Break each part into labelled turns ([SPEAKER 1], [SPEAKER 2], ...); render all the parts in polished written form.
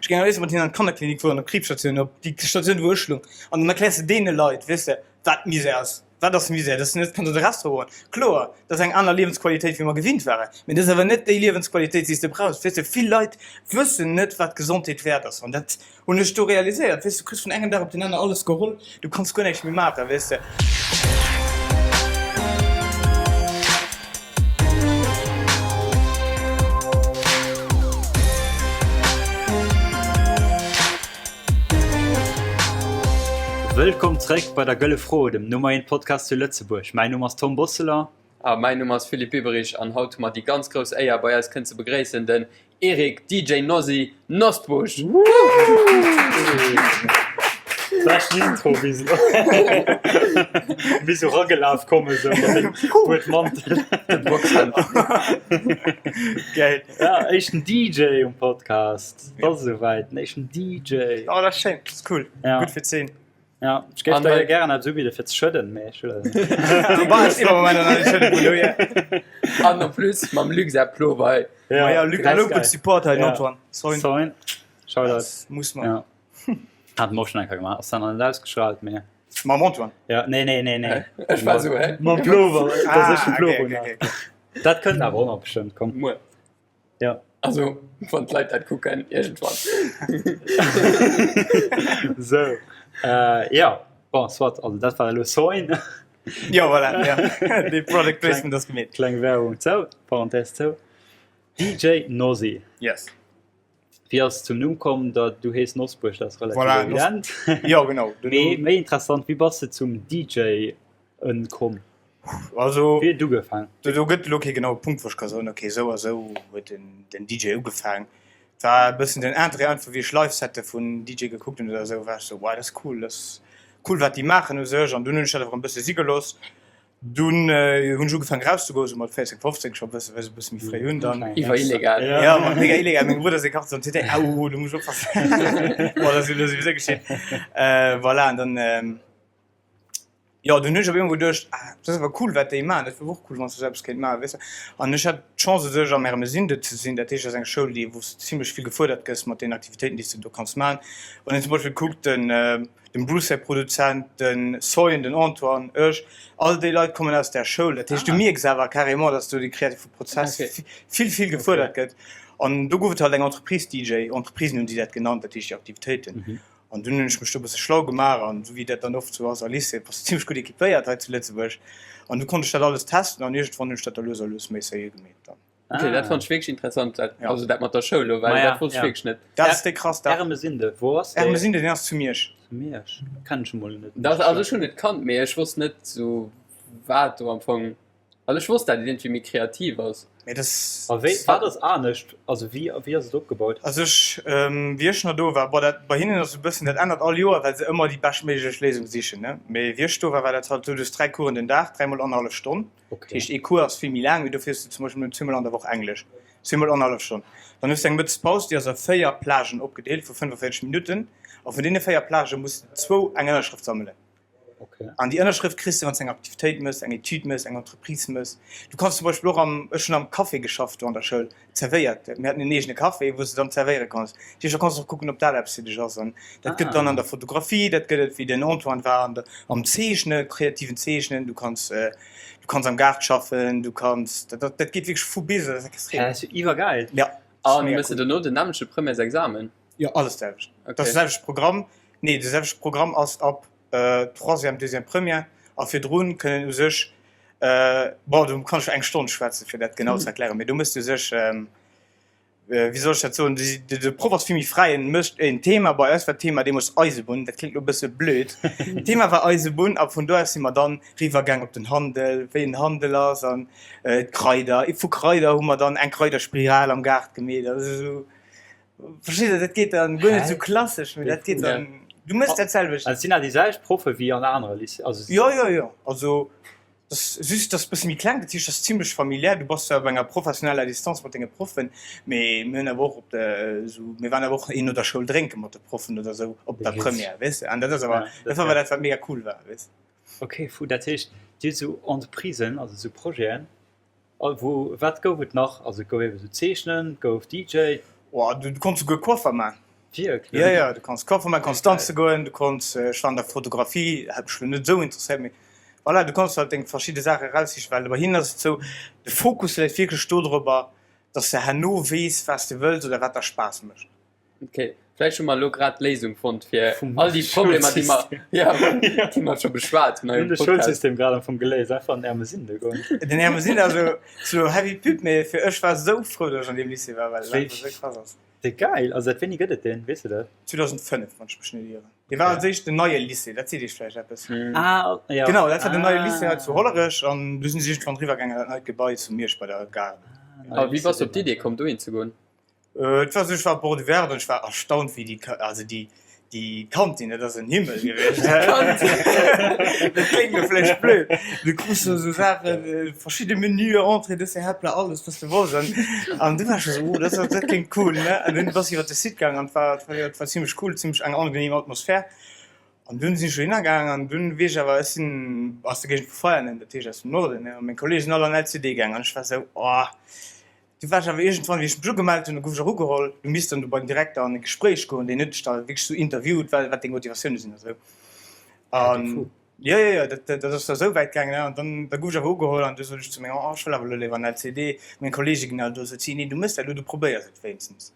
[SPEAKER 1] Ech géing am léifste mat hinnen an d'Kannerklinik fueren, op d'Kriibsstatioun, op déi Statioun, wou ech lung. An dann erkläers de deene Leit, weess de, wat Misär ass. Wat ass Misär? Dass de net kanns an de Restaurant goen. Kloer, dat ass eng aner Liewensqualitéit, wéi mer gewinnt waren. Mee dat ass awer net déi Liewensqualitéit, déi s de brauchs. Weess de, vill Leit wëssen net, wat Gesondheet wäert ass. An dat hunn ech do realiséiert. Weess de, du kriss vun engem Dag op den aneren alles geholl. Du kanns guer näischt méi maachen, weess de.
[SPEAKER 2] Wëllkomm zréck bei der Gëlle Fro, dem Nummer eent Podcast zu Lëtzebuerg. Mäin Numm ass Tom Bosseler.
[SPEAKER 3] A mäin Numm ass Philippe Biberich an haut hu mer déi ganz grouss Éier bei eis kënnen ze begréissen den Eric DJ Nosy Nosbusch!
[SPEAKER 2] Beschten Intro bis elo. Wéi sou ragelaf kommen sou mat dem Huet Mantel.
[SPEAKER 3] De Boxhändler.
[SPEAKER 1] Geil.
[SPEAKER 2] Ja, éischten DJ um Podcast. Et ass esouwäit, den éischten DJ.
[SPEAKER 1] Oh, dat ass schéin, dat ass cool.
[SPEAKER 2] Ja.
[SPEAKER 1] Gutt fir d'Zeen.
[SPEAKER 2] Ja, ech géif
[SPEAKER 3] An
[SPEAKER 2] der
[SPEAKER 3] hei-
[SPEAKER 2] jo gären eppes ubidde fir ze schëdden, mee ech wëll dat net.
[SPEAKER 1] Du bass iwwer Moment an schëdde vun do, ja.
[SPEAKER 3] An en plus mam Luc säi Plover hei.
[SPEAKER 2] Ja,
[SPEAKER 1] Ma ja, Luc,
[SPEAKER 2] dat
[SPEAKER 1] hallo,
[SPEAKER 2] ass
[SPEAKER 1] gutt
[SPEAKER 2] geil.
[SPEAKER 1] Support hei, den
[SPEAKER 2] Ja.
[SPEAKER 1] Antoine. Soin.
[SPEAKER 2] Soin. Shoutout.
[SPEAKER 1] Das muss man.
[SPEAKER 2] Ja. Hat mer och schon eng Kéier gemaach, ass dann nach net ausgestrahlt, mee.
[SPEAKER 1] Mam Antoine?
[SPEAKER 2] Ja, nee, nee, nee, nee.
[SPEAKER 3] Ech war sou, hä?
[SPEAKER 2] Mam Plover, dass ech den
[SPEAKER 1] Ah,
[SPEAKER 2] Plover
[SPEAKER 1] okay, okay,
[SPEAKER 2] hunn.
[SPEAKER 1] okay, okay.
[SPEAKER 2] Dat kënnt awer och nach bestëmmt, komm.
[SPEAKER 3] Muer.
[SPEAKER 2] Ja.
[SPEAKER 3] Also, wann d'Leit dat kucken, iergendwann.
[SPEAKER 2] Sou, äh, ja, bon, soit, also dat war elo Soin.
[SPEAKER 1] Ja, voilà, ja. Dee Product Placement ass gemeet.
[SPEAKER 2] Kleng Werbung zou, Parenthèse zou. DJ Nosy.
[SPEAKER 1] Yes.
[SPEAKER 2] Wéi ass et zum Numm komm, datt du hees Nosbuerg, dat ass relativ
[SPEAKER 1] Voilà, Nos-
[SPEAKER 2] evident.
[SPEAKER 1] Ja, genau. Den
[SPEAKER 2] Mee
[SPEAKER 1] Numm.
[SPEAKER 2] méi interessant, wéi bass de zum DJ en komm?
[SPEAKER 1] Also,
[SPEAKER 2] Wéi huet et ugefaang?
[SPEAKER 1] Do, do gëtt elo kee genaue Punkt, wou ech ka soen, okay, esou a esou huet den, den DJ ugefaang. Et war e bëssen den Interêt einfach, wéi ech Live-Sette vun DJ gekuckt hunn oder esou, war ech esou, wow, dat ass cool, dat ass cool, wat déi maachen u sech. An dunn hunn ech dat awer e bësse si gelooss. Dunn hunn ech ugefaangen erauszegoen, esou mat 14, 15 scho e bësse, well se e bësse méi fréi hunn dann.
[SPEAKER 3] Iwwer illegal.
[SPEAKER 1] Ja, ma mega illegal. Mengem Brudder seng Karte am CD, au, do muss ech oppassen. Bon, dat ass elo souwisou geschitt. Voilà, an dann. Jo, dunn hunn ech op eemol geduecht, ah, dat ass awer cool, wat déi maachen, dat wier och cool, wann s de esou eppes kéint maachen, weess de. An ech hat d'Chance u sech am Ermesinde ze sinn, dat heescht, dat ass eng Schoul, déi, wou s de zimlech vill gefuerdert gëss mat deenen Aktivitéiten, déi s de do kanns maachen. Wann een zum Beispill kuckt, den, dem Bruce säi Produzent, de Soyen, den Antoine, ech, all déi Leit kommen aus där Schoul. Dat heescht, du mierks awer carrément, dass do de kreative Prozess vill, vill gefuerdert gëtt. An do gouf et halt eng Entreprise DJ, Entreprisen hunn si dat genannt, dat heescht déi Aktivitéiten. An dunn hunn ech mech do e bësse schlau gemaach an esou wéi dat dann oft sou ass a Lycée, bass de zimmlech gutt equipéiert hei zu Lëtzebuerg. An du konnt ech dat alles testen an iergendwann hunn ech dat da lues a lues méi seriö gemeet dann.
[SPEAKER 3] Ok, dat fannt ech wierklech interessant, dat,
[SPEAKER 1] Ja.
[SPEAKER 3] also dat mat der Schoul elo, well
[SPEAKER 2] Ma ja,
[SPEAKER 3] dat wosst ech
[SPEAKER 2] ja.
[SPEAKER 3] wierklech net.
[SPEAKER 1] Dat ass déi krass, dat.
[SPEAKER 2] Ermesinde, wou ass dee?
[SPEAKER 1] Ermesinde, deen ass zu Miersch.
[SPEAKER 2] Zu Miersch, kenn ech emol net.
[SPEAKER 3] Dat, also ech hunn et kannt, mee ech wosst net sou wat do am Fong. Also ech wosst dat et iergendwéi méi kreativ ass.
[SPEAKER 1] Mee das.
[SPEAKER 2] A wéi, wat ass anescht? Also wéi, wéi ass et opgebaut?
[SPEAKER 1] Also ech, wéi ech nach do war, bon dat bei hinnen ass e bëssen, dat ännert all Joer, well se ëmmer déi beschtméiglech Léisung sichen, ne. Mee wéi ech do war, war dat halt esou, du hues 3 Coursen den Dag, dräimol annerhallef Stonn. Dat heescht ee Cours ass vill méi laang, mee dofir hues du zum Beispill zweemol an der Woch Englesch, zweemol annerhallef Stonn. Dann hues du eng Mëttespaus, déi ass a 4 Plagen opgedeelt vu 45 Minutten a vun deene 4 Plagë muss de zwou eng Ënnerschrëft sammelen.
[SPEAKER 2] Okay.
[SPEAKER 1] An déi Ënnerschrëft kriss de, wann s de eng Aktivitéit mëss, eng Etüd mëss, eng Entreprise mëss. Du kanns zum Beispill och am, ech hunn am Café geschafft do an der Schoul, zerwéiert. Mir haten en eegene Café, wou s de dann zerwéiere konns. Dat heescht, da konns de och kucken, ob dat eppes fir dech ass. An dat gëtt dann an der Fotografie, dat gëtt et, wéi den Antoine war, an der, am Zeechnen, kreativen Zeechnen. Du kanns, du kanns am Gaart schaffen, du kanns, dat, dat, dat geet wierklech vu bis, dat ass extrem.
[SPEAKER 2] Dat ass jo iwwergeil.
[SPEAKER 1] Ja, dat ass
[SPEAKER 3] An
[SPEAKER 1] mega
[SPEAKER 3] mëss de
[SPEAKER 1] cool.
[SPEAKER 3] dono den nämmleche Premièresexamen?
[SPEAKER 1] Jo, alles d'selwecht.
[SPEAKER 3] Okay.
[SPEAKER 1] Dat ass de selwechte Programm. Nee, de selwechte Programm ass ab Troisième, deuxième, Première a virdrun kënnen u sech, bon, do kann ech eng Stonn schwätzen, fir dat genau ze erklären, mee do méchs du u sech, wéi soll ech dat soen, de Proff ass vill méi fräi, en mécht en Thema, bei eis war d'Thema deemools Eisebunn, dat kléngt elo e bësse blöd, d'Thema war Eisebunn a vun do aus si mer dann riwwergaang op den Handel, wéi en Handel ass an d'Kraider, vu Kraider hu mer dann eng Kraiderspiral am Gaart gemeet, also esou. Versteet Der, dat geet dann guer net esou klassesch, mee dat geet dann, du méchs dat selwecht.
[SPEAKER 2] Also sinn dat déi selwecht Proffe wéi an anere Lycée? Also
[SPEAKER 1] Jo, jo, jo. Also dat ass just, dat ass e bësse méi kleng, dat heescht, dat ass zimlech familiär. Du bass zwar op enger professioneller Distanz mat denge Proffen, mee mir hunn awer och op de esou, mir waren awer och een no der Schoul drénke mat de Proffen oder esou op der Première, weess de. An dat ass awer, dat war awer dat, wat mega cool war, weess de.
[SPEAKER 2] Okay, fou. Dat heescht, Dir hutt esou Entreprisen, also esou Projeten, A wou, wat gouf et nach? Also et gouf eben esou Zeechnen, et gouf DJ.
[SPEAKER 1] Oh, du konns souguer Coiffer man.
[SPEAKER 2] Wierklech?
[SPEAKER 1] Jo, jo, du kanns Coiffer maachen, du kanns danze goen, du kanns, ech war an der Fotografie, hat mech elo net esou interesséiert, mee voilà, du kanns halt deng verschidde Saache eraussichen, well bei hinnen ass et esou, de Fokus läit wierklech dodrobber, dass de herno weess, wat s de wëlls oder wat der Spaass mécht.
[SPEAKER 3] Ok, vläicht hu mer elo grad d'Léisung fonnt fir all déi Problemer, déi mer, ja, déi mer scho beschwat hunn hei
[SPEAKER 2] um
[SPEAKER 3] Podcast.
[SPEAKER 2] Mir hunn de Schoulsystem grad am Fong geléist, einfach an Ermesinde goen.
[SPEAKER 1] Den Ermesinde, also sou heavy Pub, mee fir ech war sou frou, dass ech an deem Lycée war, well dat einfach sou krass ass.
[SPEAKER 2] Wéi geil! Also säit wéini gëtt et deen, weess de dat?
[SPEAKER 1] 2005, wann ech mech net ieren. Dee war als éischt den neie Lycée, dat seet iech vläicht eppes.
[SPEAKER 2] Ah, jo.
[SPEAKER 1] Genau, dat war den neie Lycée hei zu Hollerech an du sinn se iergendwann eriwwer gaangen an dat neit Gebai zu Miersch bei der Gare.
[SPEAKER 3] A wéi bass du op d'Idee komm, dohin ze goen?
[SPEAKER 1] Et war sou, ech war op Porte Ouverte an ech war erstaunt, wéi déi, also déi, déi Kantin, dat ass en Himmel gewiescht. Dat kléngt elo vläicht blöd. Du krus do esou Saachen, verschidde Menüe, Entrée, Dessert, Haaptplat, alles wat s de wolls. An, an du war scho sou, oh, dat ass, dat kléngt cool, ne? An dunn bass iwwer de Site gaangen an et war, et war, et war zimlech cool, zimlech eng angenehm Atmosphär. An dunn sinn ech dohinner gaangen an dunn weess ech awer, ech sinn aus der Géigend vu Veianen, dat heescht aus dem Norden, ne? An meng Kolleegen sinn all an LCD gaangen an ech war sou, oh, Du war ech awer iergendwann, wéi ech mech ugemellt hunn, du gouf ech och ugeholl, du misst dann do beim Direkter an e Gespréich goen, deen huet dech da wierklech sou interviewt, wat wat deng Motivatioune sinn a sou. An jo, jo, jo, dat dat ass da sou wäit gaangen, an dann da gouf ech awer ugeholl an du sot ech zu mengem, oh ech wëll awer elo léiwer an LCD. Meng Kolleege ginn all do, sot si, nee du mëss dat elo, du probéiers et wéinstens.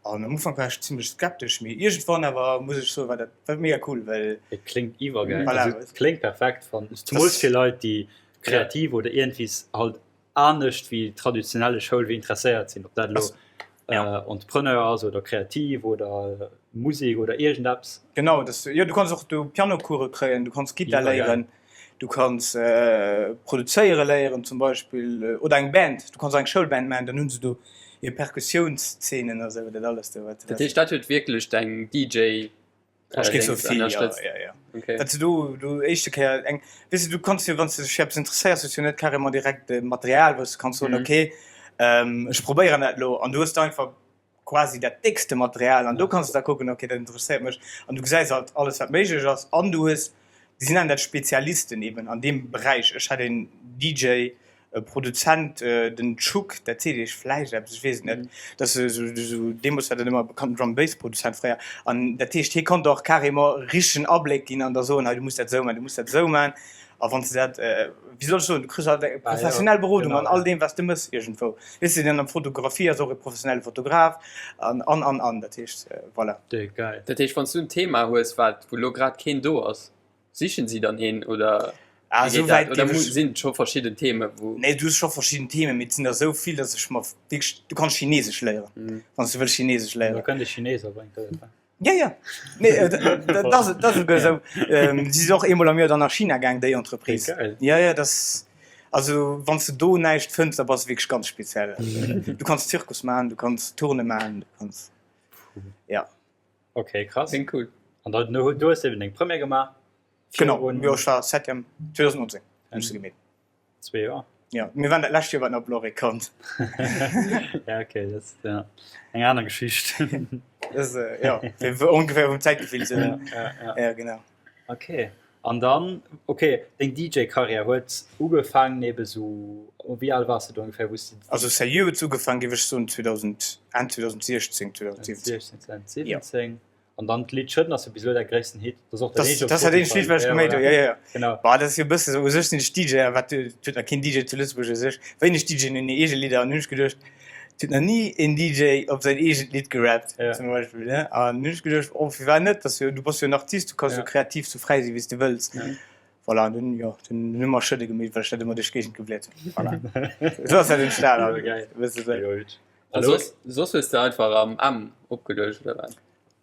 [SPEAKER 1] An am Ufank war ech zimmlech skeptesch, mee iergendwann awer muss ech soen, war dat war mega cool, well.
[SPEAKER 2] Et kléngt iwwergäil,
[SPEAKER 1] Voilà.
[SPEAKER 2] also et kléngt perfekt fannen ech, zemools fir Leit déi kreativ oder iergendwies halt anescht wéi traditionelle Schoulwee interesséiert sinn, ob dat elo Entrepreneur ass oder kreativ oder Musek oder iergendeppes.
[SPEAKER 1] Genau, dass du, jo, du kanns och do Pianocourse kréien, du kanns Gittar léieren, du kanns produzéiere léieren zum Beispill oder eng Band, du kanns och eng Schoulband maachen, dann hunn se do hir Perkussiounszenen a sou, dat alles do wat.
[SPEAKER 3] Dat heescht, dat huet wierklech deng DJ
[SPEAKER 1] Ech géif soen, vill, jo, jo, jo.
[SPEAKER 3] Okay.
[SPEAKER 1] Datt s du do, do éischte Kéier eng, weess de, du kanns jo, wann s de dech fir eppes interesséiers, hues du jo net carrément direkt de Material, wou s du kanns soen, okay, ech probéieren dat elo. An du hues da einfach quasi dat déckste Material an do kanns du da kucken, okay, dat interesséiert mech. An du gesäis halt alles, wat méiglech ass. An du hues, si nennen dat Spezialisten eben an deem Beräich. Ech hat een DJ, e Produzent, den Tschuk, dat seet iech vläicht eppes, ech weess et net, dat ass esou, esou, deemools war dat ëmmer e bekannten Drum and Bass Produzent fréier, an dat heescht, hie konnt och carrément richtegen Abléck ginn an da soen, hei du muss dat esou man, du muss dat esou man, a wann s de dat, wéi soll ech soen, du kriss halt eng professionell Berodung an all deem wat s de mëss iergendwou, weess de, an der Fotografie ass och e professionelle Fotograf an, an, an, an, dat heescht, voilà.
[SPEAKER 2] Geil.
[SPEAKER 3] Dat heescht, wann s du en Thema hues, wat, wou elo grad keen do ass, Sichen si dann een oder
[SPEAKER 1] Ah,
[SPEAKER 3] wéi
[SPEAKER 1] esou
[SPEAKER 3] geet dat?
[SPEAKER 1] wäit
[SPEAKER 3] Oder
[SPEAKER 1] géif
[SPEAKER 3] mu
[SPEAKER 1] ech.
[SPEAKER 3] sinn et scho verschidden Themen, wou.
[SPEAKER 1] Nee, du hues scho verschidden Themen, mee et sinn der esou vill, dass ech mer wierklech, du kanns Chinesesch léieren, wann s du wëlls Chinesesch
[SPEAKER 2] Da
[SPEAKER 1] léieren.
[SPEAKER 2] kënnt e Chines a bréngt dat et.
[SPEAKER 1] Jo, jo, nee, dat ass, dat ass esouguer esou. Si si och eemol am Joer dann a China gaang, déi
[SPEAKER 2] Wéi
[SPEAKER 1] Entreprise.
[SPEAKER 2] geil.
[SPEAKER 1] Jo, jo, dass, also wann s du do näischt fënns, da bass du wierklech ganz speziell. Du kanns Zirkus maachen, du kanns Turne maachen, du kanns, ja.
[SPEAKER 2] Ok, krass.
[SPEAKER 3] Klingt cool.
[SPEAKER 2] An da du hues eben deng Première gemaach?
[SPEAKER 1] Genau, jo, ech war Septième 2019 hunn ech se gemeet.
[SPEAKER 2] Zwee Joer?
[SPEAKER 1] Jo, mir waren dat lescht Joer wat nach op Lorek konnt.
[SPEAKER 2] Ja, ok, dat ass ja eng aner Geschicht.
[SPEAKER 1] Dat ass jo, fir ongeféier vum Zäitgefill ze hunn.
[SPEAKER 2] Ja, ja,
[SPEAKER 1] ja. Ja, genau.
[SPEAKER 2] Ok, an dann, ok, deng DJ-Karriär huet ugefaangen ebe sou, wéi al waars de do ongeféier, wou s de.
[SPEAKER 1] Also seriö huet se ugefaangen, géif ech soen 2000, Enn 2016, 2017.
[SPEAKER 2] 2016, 2017. An dann d'Lidd Schëdden ass jo bis elo däi gréissten Hit. Dat ass och dat eenzegt op
[SPEAKER 1] Dat ass dat eenzegt Lidd, wat ech
[SPEAKER 2] Spotify.
[SPEAKER 1] geméit hunn, jo, jo, jo.
[SPEAKER 2] Genau.
[SPEAKER 1] Bah, dat ass jo e bësse sou, u sech sinn ech DJ, a wat, et huet nach keen DJ zu Lëtzebuerg u sech, wéineg DJen hunn hir eege Lidder, an hunn ech geduecht, Et huet nach ni een DJ op säin eegent Lidd gerappt zum Beispill ne an hunn ech geduecht oh firwat net, dass jo du bass jo en Artist, du kanns jo kreativ sou fräi si wéi s de wëlls. Voilà an dunn jo dunn hu mer Schëdde gemeet, well ech dat ëmmer duerch d'Géigend gebliet hunn. Voilà esou ass dat entstan also e bësse sou.
[SPEAKER 3] A soss soss hues de einfach am M opgeluecht oder wat?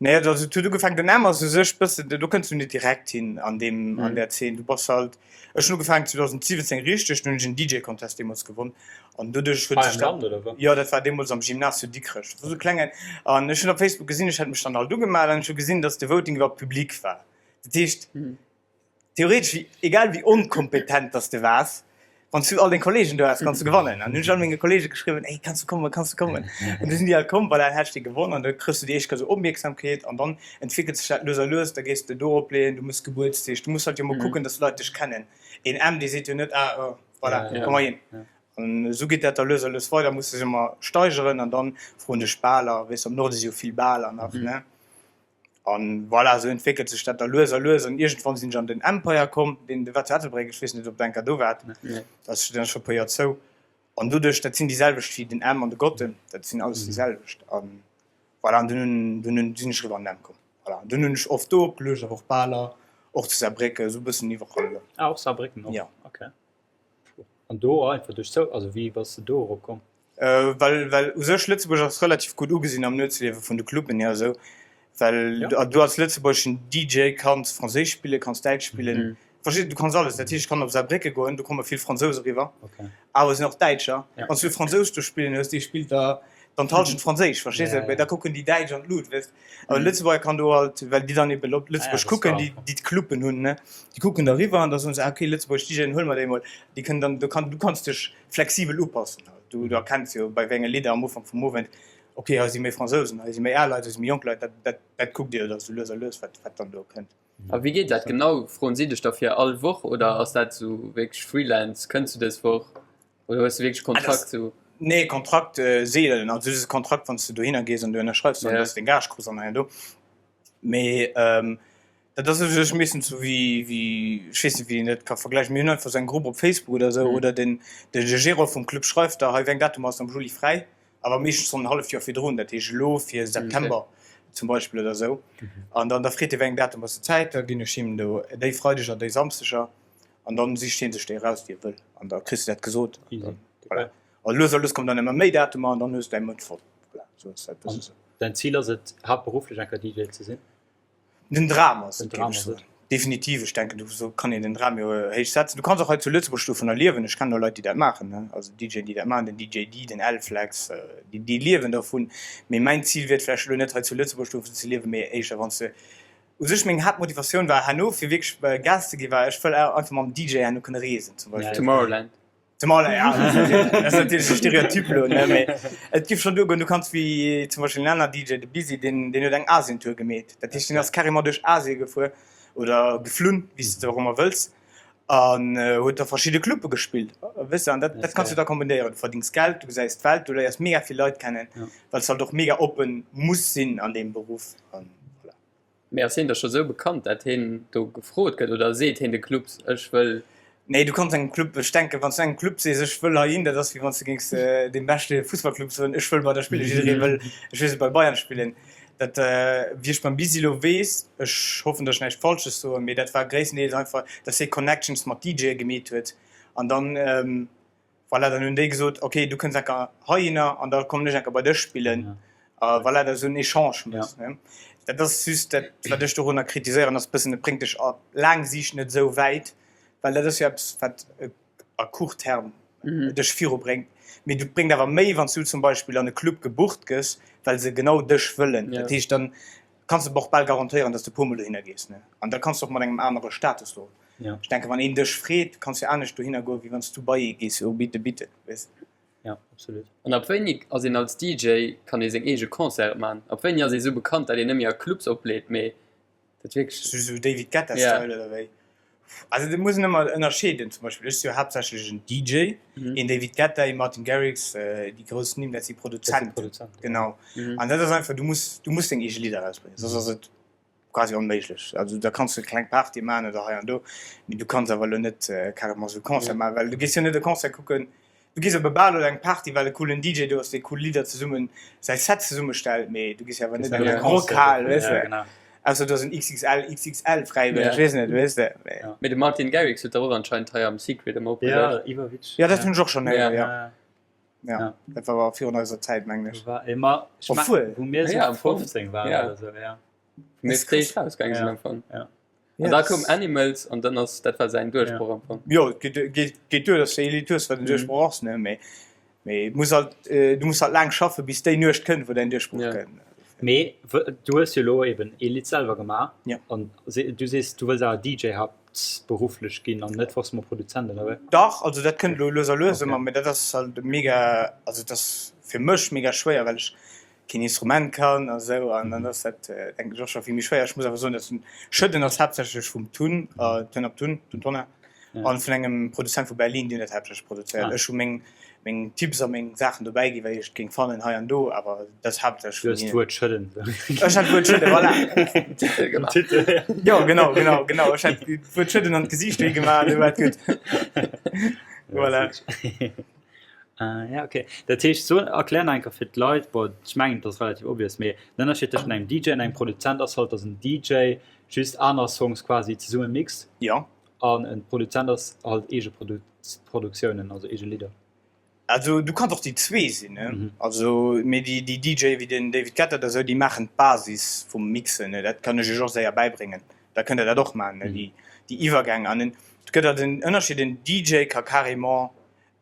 [SPEAKER 1] Nee, also et huet ugefaangen, den M ass u sech bëssen, do kënns du net direkt hin an deem, an där Zeen. Du bass halt, ech hunn ugefaangen 2017 richteg, dunn hunn ech en DJ-Contest deemools gewonn an doduerch huet
[SPEAKER 2] Hei
[SPEAKER 1] sech
[SPEAKER 2] am
[SPEAKER 1] dat,
[SPEAKER 2] Land oder wou?
[SPEAKER 1] jo dat war deemools am Gymnase zu Dikrech, dat war sou e klengen, an ech hunn op Facebook gesinn, ech hat mech dann halt ugemellt an ech hu gesinn, datt de Voting iwwer public war. Dat heescht, Theoretesch, wéi, egal wéi onkompetent dass de waars, wann s du all deng Kollegen do has, kanns du gewannen. An hunn ech all menge Kollege geschriwwen, Ey, kanns du kommen, kanns du kommen? An du sinn déi all komm, voilà, an hat ech dee gewonn. An da kriss du déi éischt Kéier esou Opmierksamkeet an dann entwéckelt sech dat lues a lues. Da gees de do opleeën, du mëss Gebuertsdeeg, du muss halt jo mol kucken, dass d'Leit dech kennen. Een M, dee seet jo net, Ah, oh, voilà, komm hei hin. An esou geet dat da lues a lues weider, muss sech ëmmer steigeren an dann froen dech Baler, weess, am Norde si jo vill Baler nach, ne? An voilà, esou entwéckelt sech dat da lues a lues an iergendwann sinn ech an den Empire komm, deen war zu Ettelbréck, ech weess net ob der enker do waart, dat ass deen ass scho e puer Joer zou. An doduerch, dat sinn déi selwecht wéi den M an de Gotten, dat sinn alles déi selwecht. An voilà, an dunn hunn, dunn hunn, sinn ech eriwwer an den M komm. Voilà, an dunn hunn ech oft do opgeluecht, awer och Baler, och zu Saarbrécken, esou e bëssen iwwerall.
[SPEAKER 2] Ah, och Saarbrécken och?
[SPEAKER 1] Jo.
[SPEAKER 2] Okay. An do einfach duerch zou, also wéi bass de do erop komm?
[SPEAKER 1] Well well u sech Lëtzebuerg ass relativ gutt ugesinn am Nuetsliewe vun de Cluben hier esou, well du als lëtzebuergeschen DJ kanns Franséisch spillen, kanns Däitsch spillen, verstees du kanns alles. Dat heescht ech kann op Saarbrécke goen, do komme vill Fransous eriwwer, awer et sinn och Däitscher. Wann s du Fransous do spillen hues, dee spillt der dann d'Hallschent Franséisch, verstees de, mä da kucken déi Däitsch an d'Lut, weess. Awer Lëtzebuerger kann do halt, well déi dann eben op Lëtzebuerg kucken, déi déi d'Cluben hunn, ne, déi kucken da riwwer an da soen se, ah okay, Lëtzebuergesch DJen, huele mer déi emol. Déi kënnen dann, du kann, du kanns dech flexibel upassen halt. Du, du erkenns jo bei wéi enge Lidder am Ufank vum Owend, okay, hei si méi Fransousen, hei si méi al Leit, hei si méi jonk Leit, dat, dat, dat kuckt Dir da sou lues a lues, wat, wat dann do kënnt.
[SPEAKER 3] A wéi geet dat genau? Froen si dech da fir all Woch oder ass dat sou wierklech Freelance, kënns du dës Woch oder hues du wierklech Kontrakt sou?
[SPEAKER 1] Nee, Kontrakt seelen. Also du hues e Kontrakt, wann s du dohinner gees an du ënnerschreifs dann, dass du deng Gage kriss an hei an do. Mee dat ass u sech meeschtens sou wéi, wéi, ech weess net, wéi een dat ka vergläichen. Mir hunn einfach sou eng Grupp op Facebook oder sou oder den, de Gérant vum Club schreift da, hei, wéi eng Datum ass am Juli fräi? Awer meeschtens schonn en halleft Joer virdrun, dat heescht elo fir September zum Beispill oder sou. An dann da freet e wéi eng Datum hues de Zäit, da ginn ech him do déi Freideger, déi Samsdeger an dann sicht hie sech déi eraus, déi e wëll an da kriss de dat gesot. An dann, voilà. A lues a lues kommen dann ëmmer méi Datumer an dann hues de däi Mount voll. Voilà, sou ass dat e bësse sou.
[SPEAKER 2] Däin Zil ass et haaptberufflech enker DJ ze sinn?
[SPEAKER 1] Den Dram ass et, géif ech soen. Definitiv. Ech denken, do kann een den Dram jo héich setzen. Du kanns och hei zu Lëtzebuerg dovunner liewen. Ech kennen och Leit, déi dat maachen, ne, also DJen, déi dat maachen, den DJ Dee, den L-Flex, déi, déi liewen dovun. Mee mäin Zil wier et vläicht elo net, hei zu Lëtzebuerg dovun ze liewen, mee éischter, wann s de, u sech meng Haaptmotivatioun war herno, fir wierklech Gas ze ginn, war, ech wëll einfach mam DJ herno kënne reesen zum Beispill.
[SPEAKER 3] Tomorrowland.
[SPEAKER 1] Zumal, ja, dat ass natierlech e Stereotyp elo, ne, mee et giff schonn duergoen. Du kanns wéi zum Beispill en aner DJ, de Busy, deen, deen huet eng Asien-Tour gemeet. Dat heescht, deen ass carrément duerch Asie gefuer oder geflunn, wéi s de et och ëmmer wëlls, an huet da verschidde Clube gespillt, weess de. An dat, dat kanns du da kombinéieren. Du verdéngs Geld, du gesäis d'Welt, du léiers mega vill Leit kennen, well s halt och mega oppen muss sinn an deem Beruff. An voilà.
[SPEAKER 3] Mee ass hien da scho sou bekannt, dat hien do gefrot gëtt oder seet hien de Clubs ech wëll.
[SPEAKER 1] Nee, du kanns engem Club, ech denken, wann s du engem Club sees ech wëll heihin, dat ass wéi wann s du géings deem beschte Fussballclub soen ech wëll bei der spillen. Jidderee wëll, ech weess net, bei Bayern spillen. Dat, wéi ech beim Busy elo weess, ech hoffen, datt ech näischt Falsches soen, mee dat war gréisstendeels einfach, datt hie Connections mat DJe gemeet huet an dann, Voilà, dann hunn déi gesot, ok, du kënns enker heihinner an da kommen ech enker bei dech spillen. A voilà, dat ass esou en Echange mécht. Ja. Dat ass just dat, wat ech dorunner kritiséieren, ass e bëssen, et bréngt dech a laang Siicht net esou wäit, well dat ass jo eppes, wat à court terme dech virubréngt. Mee et bréngt awer méi, wann s du zum Beispill an e Club gebucht gëss, well se genau dech wëllen. Dat heescht, dann kanns de och bal garantéieren, dass de puer mol dohinner gees, ne? An da kanns de och mat engem anere Status do.
[SPEAKER 2] Ja.
[SPEAKER 1] Ech denke wann een dech freet, kanns du anescht dohinner goen, wéi wann s du bei ee gees, jo bitte, bitte, weess de.
[SPEAKER 2] Ja, absolut.
[SPEAKER 3] An ab wéini ass een als DJ, kann ee seng eege Concerte man? Ab wéini ass ee sou bekannt, dat een net méi a Clubs opleet, mee dat wierklech.
[SPEAKER 1] Sou sou David Guetta Style oder wéi? Also dat muss een ëmmer ënnerscheeden. Zum Beispill ech si jo haaptsächlech en DJ, een David Guetta, ee Martin Garrix, déi grouss Nimm, dat si Produzenten. Genau. An dat ass einfach, du muss, du muss deng eege Lidder erausbréngen, soss ass et quasi onméiglech. Also da kanns du kleng Partye maachen oder hei an do, mee du kanns awer elo net carrément esou e Concert maachen, well du gees jo net e Concert kucken, Du gees op e Bal oder eng Party well e coolen DJ do ass dee cool Lidder zesummen säi Set zesummestellt, mee du gees jo awer net an eng Rockhal, weess de, ausser du hues en XXL XXL Fräibëll, ech weess net, weess de.
[SPEAKER 3] Mee de Martin Garrix huet dach och anscheinend hei am Secret ëmmer
[SPEAKER 2] opgeluecht. Ja, iwwerwitsch.
[SPEAKER 1] Jo, dat hunn ech och schonn héieren, jo. Jo, dat war awer virun eiser Zäit, mengen ech.
[SPEAKER 2] Obwuel. Wou mir esou 15 waren oder esou, jo.
[SPEAKER 3] Wou mir fréi rausgaange sinn am Fong. An da koum Animals an dann ass dat war säin Duerchbroch am Fong.
[SPEAKER 1] Jo, et geet geet duer, dass de ee Lidd hues, wat en Duerchbroch ass, ne? Mee mee et muss halt du muss halt laang schaffen, bis déi Nuecht kënnt, wou däin Duerchbroch kënnt.
[SPEAKER 2] Mee du hues jo elo eben ee Lidd selwer gemaach an du sees, du wëlls awer DJ haaptberufflech ginn an net forcément Produzent, oder wéi?
[SPEAKER 1] Dach, also dat kënnt elo lues a lues ëmmer, mee dat ass halt mega, also et ass fir mech mega schwéier, well ech keen Instrument kann a sou an dann ass dat denken ech och scho vill méi schwéier. Ech muss awer soen, dass den Schëdden ass haaptsächlech vum Tun, Tun ab Tun, Tun Tonna. An vun engem Produzent vu Berlin, déi hunn dat haaptsächlech produzéiert. Ech hu meng meng Tipps a meng Saachen dobäi ginn, wéi ech et géing fannen hei an do, awer dat ass haaptsächlech
[SPEAKER 2] Du
[SPEAKER 1] vun
[SPEAKER 2] hues
[SPEAKER 1] hinnen.
[SPEAKER 2] d'Wuert schëdden.
[SPEAKER 1] Ech hat d'Wuert schëdden, voilà.
[SPEAKER 3] Titel gemaach.
[SPEAKER 2] Titel, ja.
[SPEAKER 1] Jo, genau, genau, genau. Ech hat d'Wuert schëdden an d'Gesiicht wéi gemaach, du war et gutt. Voilà.
[SPEAKER 2] Ja, okay. Dat heescht, so erklär nach eng Kéier fir d'Leit, bon, ech mengen, et ass relativ obvious, mee den Ënnerscheed tëschent engem DJ an engem Produzent ass halt, dass en DJ just aner Songs quasi zesumme mixt.
[SPEAKER 1] Jo.
[SPEAKER 2] An en Produzent ass halt eege Produktiounen, also eege Lidder.
[SPEAKER 1] Also du kanns och déi zwee sinn, ne? Also mee déi déi DJe wéi den David Guetta oder esou, déi maachen d'Basis vum Mixen, ne? Dat kann ech iech och séier bäibréngen, da kënnt der dat och maachen, ne? Déi déi Iwwergäng. An en et gëtt halt en Ënnerscheed, en DJ ka carrément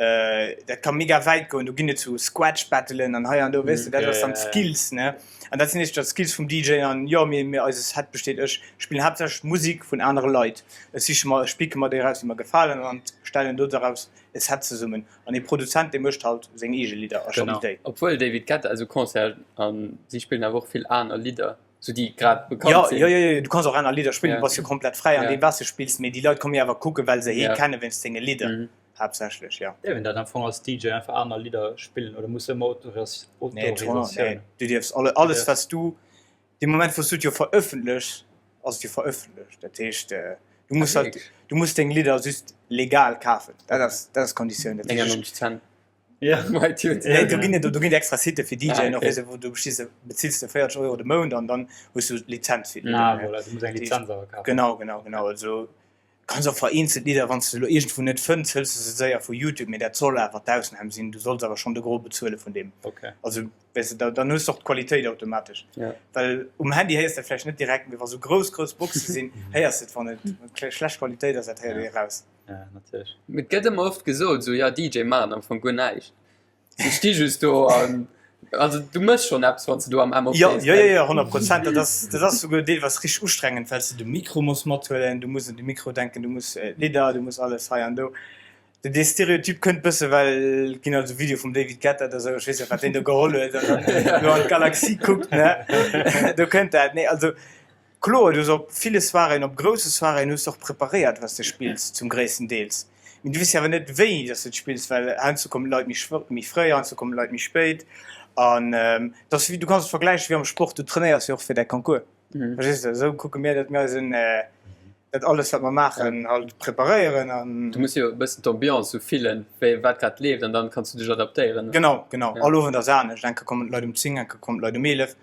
[SPEAKER 1] Dat ka mega wäit goen, do ginn et sou Scratch-Battelen an hei an do, weess de, dat ass dann d'Skills, ne? An dat sinn éischter d'Skills vum DJ an jo, mir, mir, eise Set besteet, ech spillen haaptsächlech Musek vun anere Leit, ech siche mer, ech picke mer déi eraus, déi mer gefalen an stellen do daraus e Set zesummen. An ee Produzent, dee mécht halt seng eege Lidder a schonn déi.
[SPEAKER 3] Obwuel David Guetta, also Concert, an si spillen awer och vill aner Lidder. Sou déi grad bekannt
[SPEAKER 1] Ja,
[SPEAKER 3] sinn.
[SPEAKER 1] ja, ja, ja, du kanns och aner Lidder spillen,
[SPEAKER 3] Ja.
[SPEAKER 1] du bass jo komplett fräi an
[SPEAKER 3] Ja.
[SPEAKER 1] deem, wat s de spills, mee déi Leit komme jo awer kucken, well se hee
[SPEAKER 3] Ja.
[SPEAKER 1] kenne wéinst senge Lidder
[SPEAKER 3] Mhm.
[SPEAKER 1] haaptsächlech, ja.
[SPEAKER 2] Däerf een dat am Fong als DJ einfach aner Lidder spillen oder muss ëmmer Autoris
[SPEAKER 1] Nee, schon, nee,
[SPEAKER 2] Autorisatioun?
[SPEAKER 1] du dierfs alle, alles
[SPEAKER 2] dierfs.
[SPEAKER 1] wat s du, dee Moment wou s du et jo verëffentlechs, ass et jo verëffentlecht. Dat heescht, du muss
[SPEAKER 3] Ah,
[SPEAKER 1] halt,
[SPEAKER 3] wierklech?
[SPEAKER 1] du muss deng Lidder just legal kafen, dat ass, dat ass d'Konditioun. Dat heescht,
[SPEAKER 3] 99 Cent.
[SPEAKER 2] Ja.
[SPEAKER 3] iTunes.
[SPEAKER 1] Nee, do ginn et do ginn et extra Sitte fir DJen
[SPEAKER 3] Ah,
[SPEAKER 1] och,
[SPEAKER 3] okay.
[SPEAKER 1] weess de, wou du bestis bezills de 40 Euro de Mount an dann hues du d'Lizenz fir
[SPEAKER 2] Ah,
[SPEAKER 1] d'Lidder.
[SPEAKER 2] voilà, du muss eng Lizenz awer kafen.
[SPEAKER 1] Genau, genau, genau. Also kanns och vereenzelt Lidder, wann s de elo iergendwou net fënns, hëls de se séier vu Youtube, mee dat soll awer d'Ausnam sinn. Du solls awer schonn de Gros bezuele vun deem.
[SPEAKER 2] Okay.
[SPEAKER 1] Also weess de, da, dann hues de och d'Qualitéit automatesch.
[SPEAKER 3] Ja.
[SPEAKER 1] Well um Handy héiers de dat vläicht net direkt, mee wa sou grouss, grouss Boxe sinn, héiers de et, wann et schlecht Qualitéit ass, dat héiert ee raus.
[SPEAKER 2] Ja, natierlech.
[SPEAKER 3] Et gëtt ëmmer oft gesot, esou, ja, DJ maachen am Fong guer näischt. Si sti just do an, also du méchs schonn eppes, wann s de do am M
[SPEAKER 1] Jo,
[SPEAKER 3] oplees.
[SPEAKER 1] jo, jo, jo, 100 Prozent. Dat ass, dat ass souguer deelweis richteg ustrengend, well s de de Mikro muss mathuelen, du muss un de Mikro denken, du muss d'Lidder, du muss alles hei an do. De, dee Stereotyp kënnt bësse well et ginn alt esou Videoe vum David Guetta oder esou, ech weess net, wat deen do geholl huet an dann do an d'Galaxie kuckt, ne? Do kënnt dat. Nee, also Kloer, du hues op ville Soiréeën, op grousse Soiréeën hues de och preparéiert wat s de spills, zum gréissten Deels. Mee du weess jo awer net wéi dass de et spills, well heiansdo kommen d'Leit méi méi fréi, heiansdo kommen d'Leit méi spéit an et ass wéi, du kanns et vergläichen wéi am Sport, du trainéiers jo och fir däi Concours, verstees de? Esou kucke mir, datt mir eisen, dat alles wat mer maachen halt preparéieren an.
[SPEAKER 3] Du muss jo e bëssen d'Ambiance sou fillen, wéi wat grad leeft an dann kanns du dech adaptéieren.
[SPEAKER 1] Genau, genau,
[SPEAKER 3] Ja.
[SPEAKER 1] all Owend ass anescht, eng Kéier kommen d'Leit um 10, eng Kéier kommen d'Leit um 11.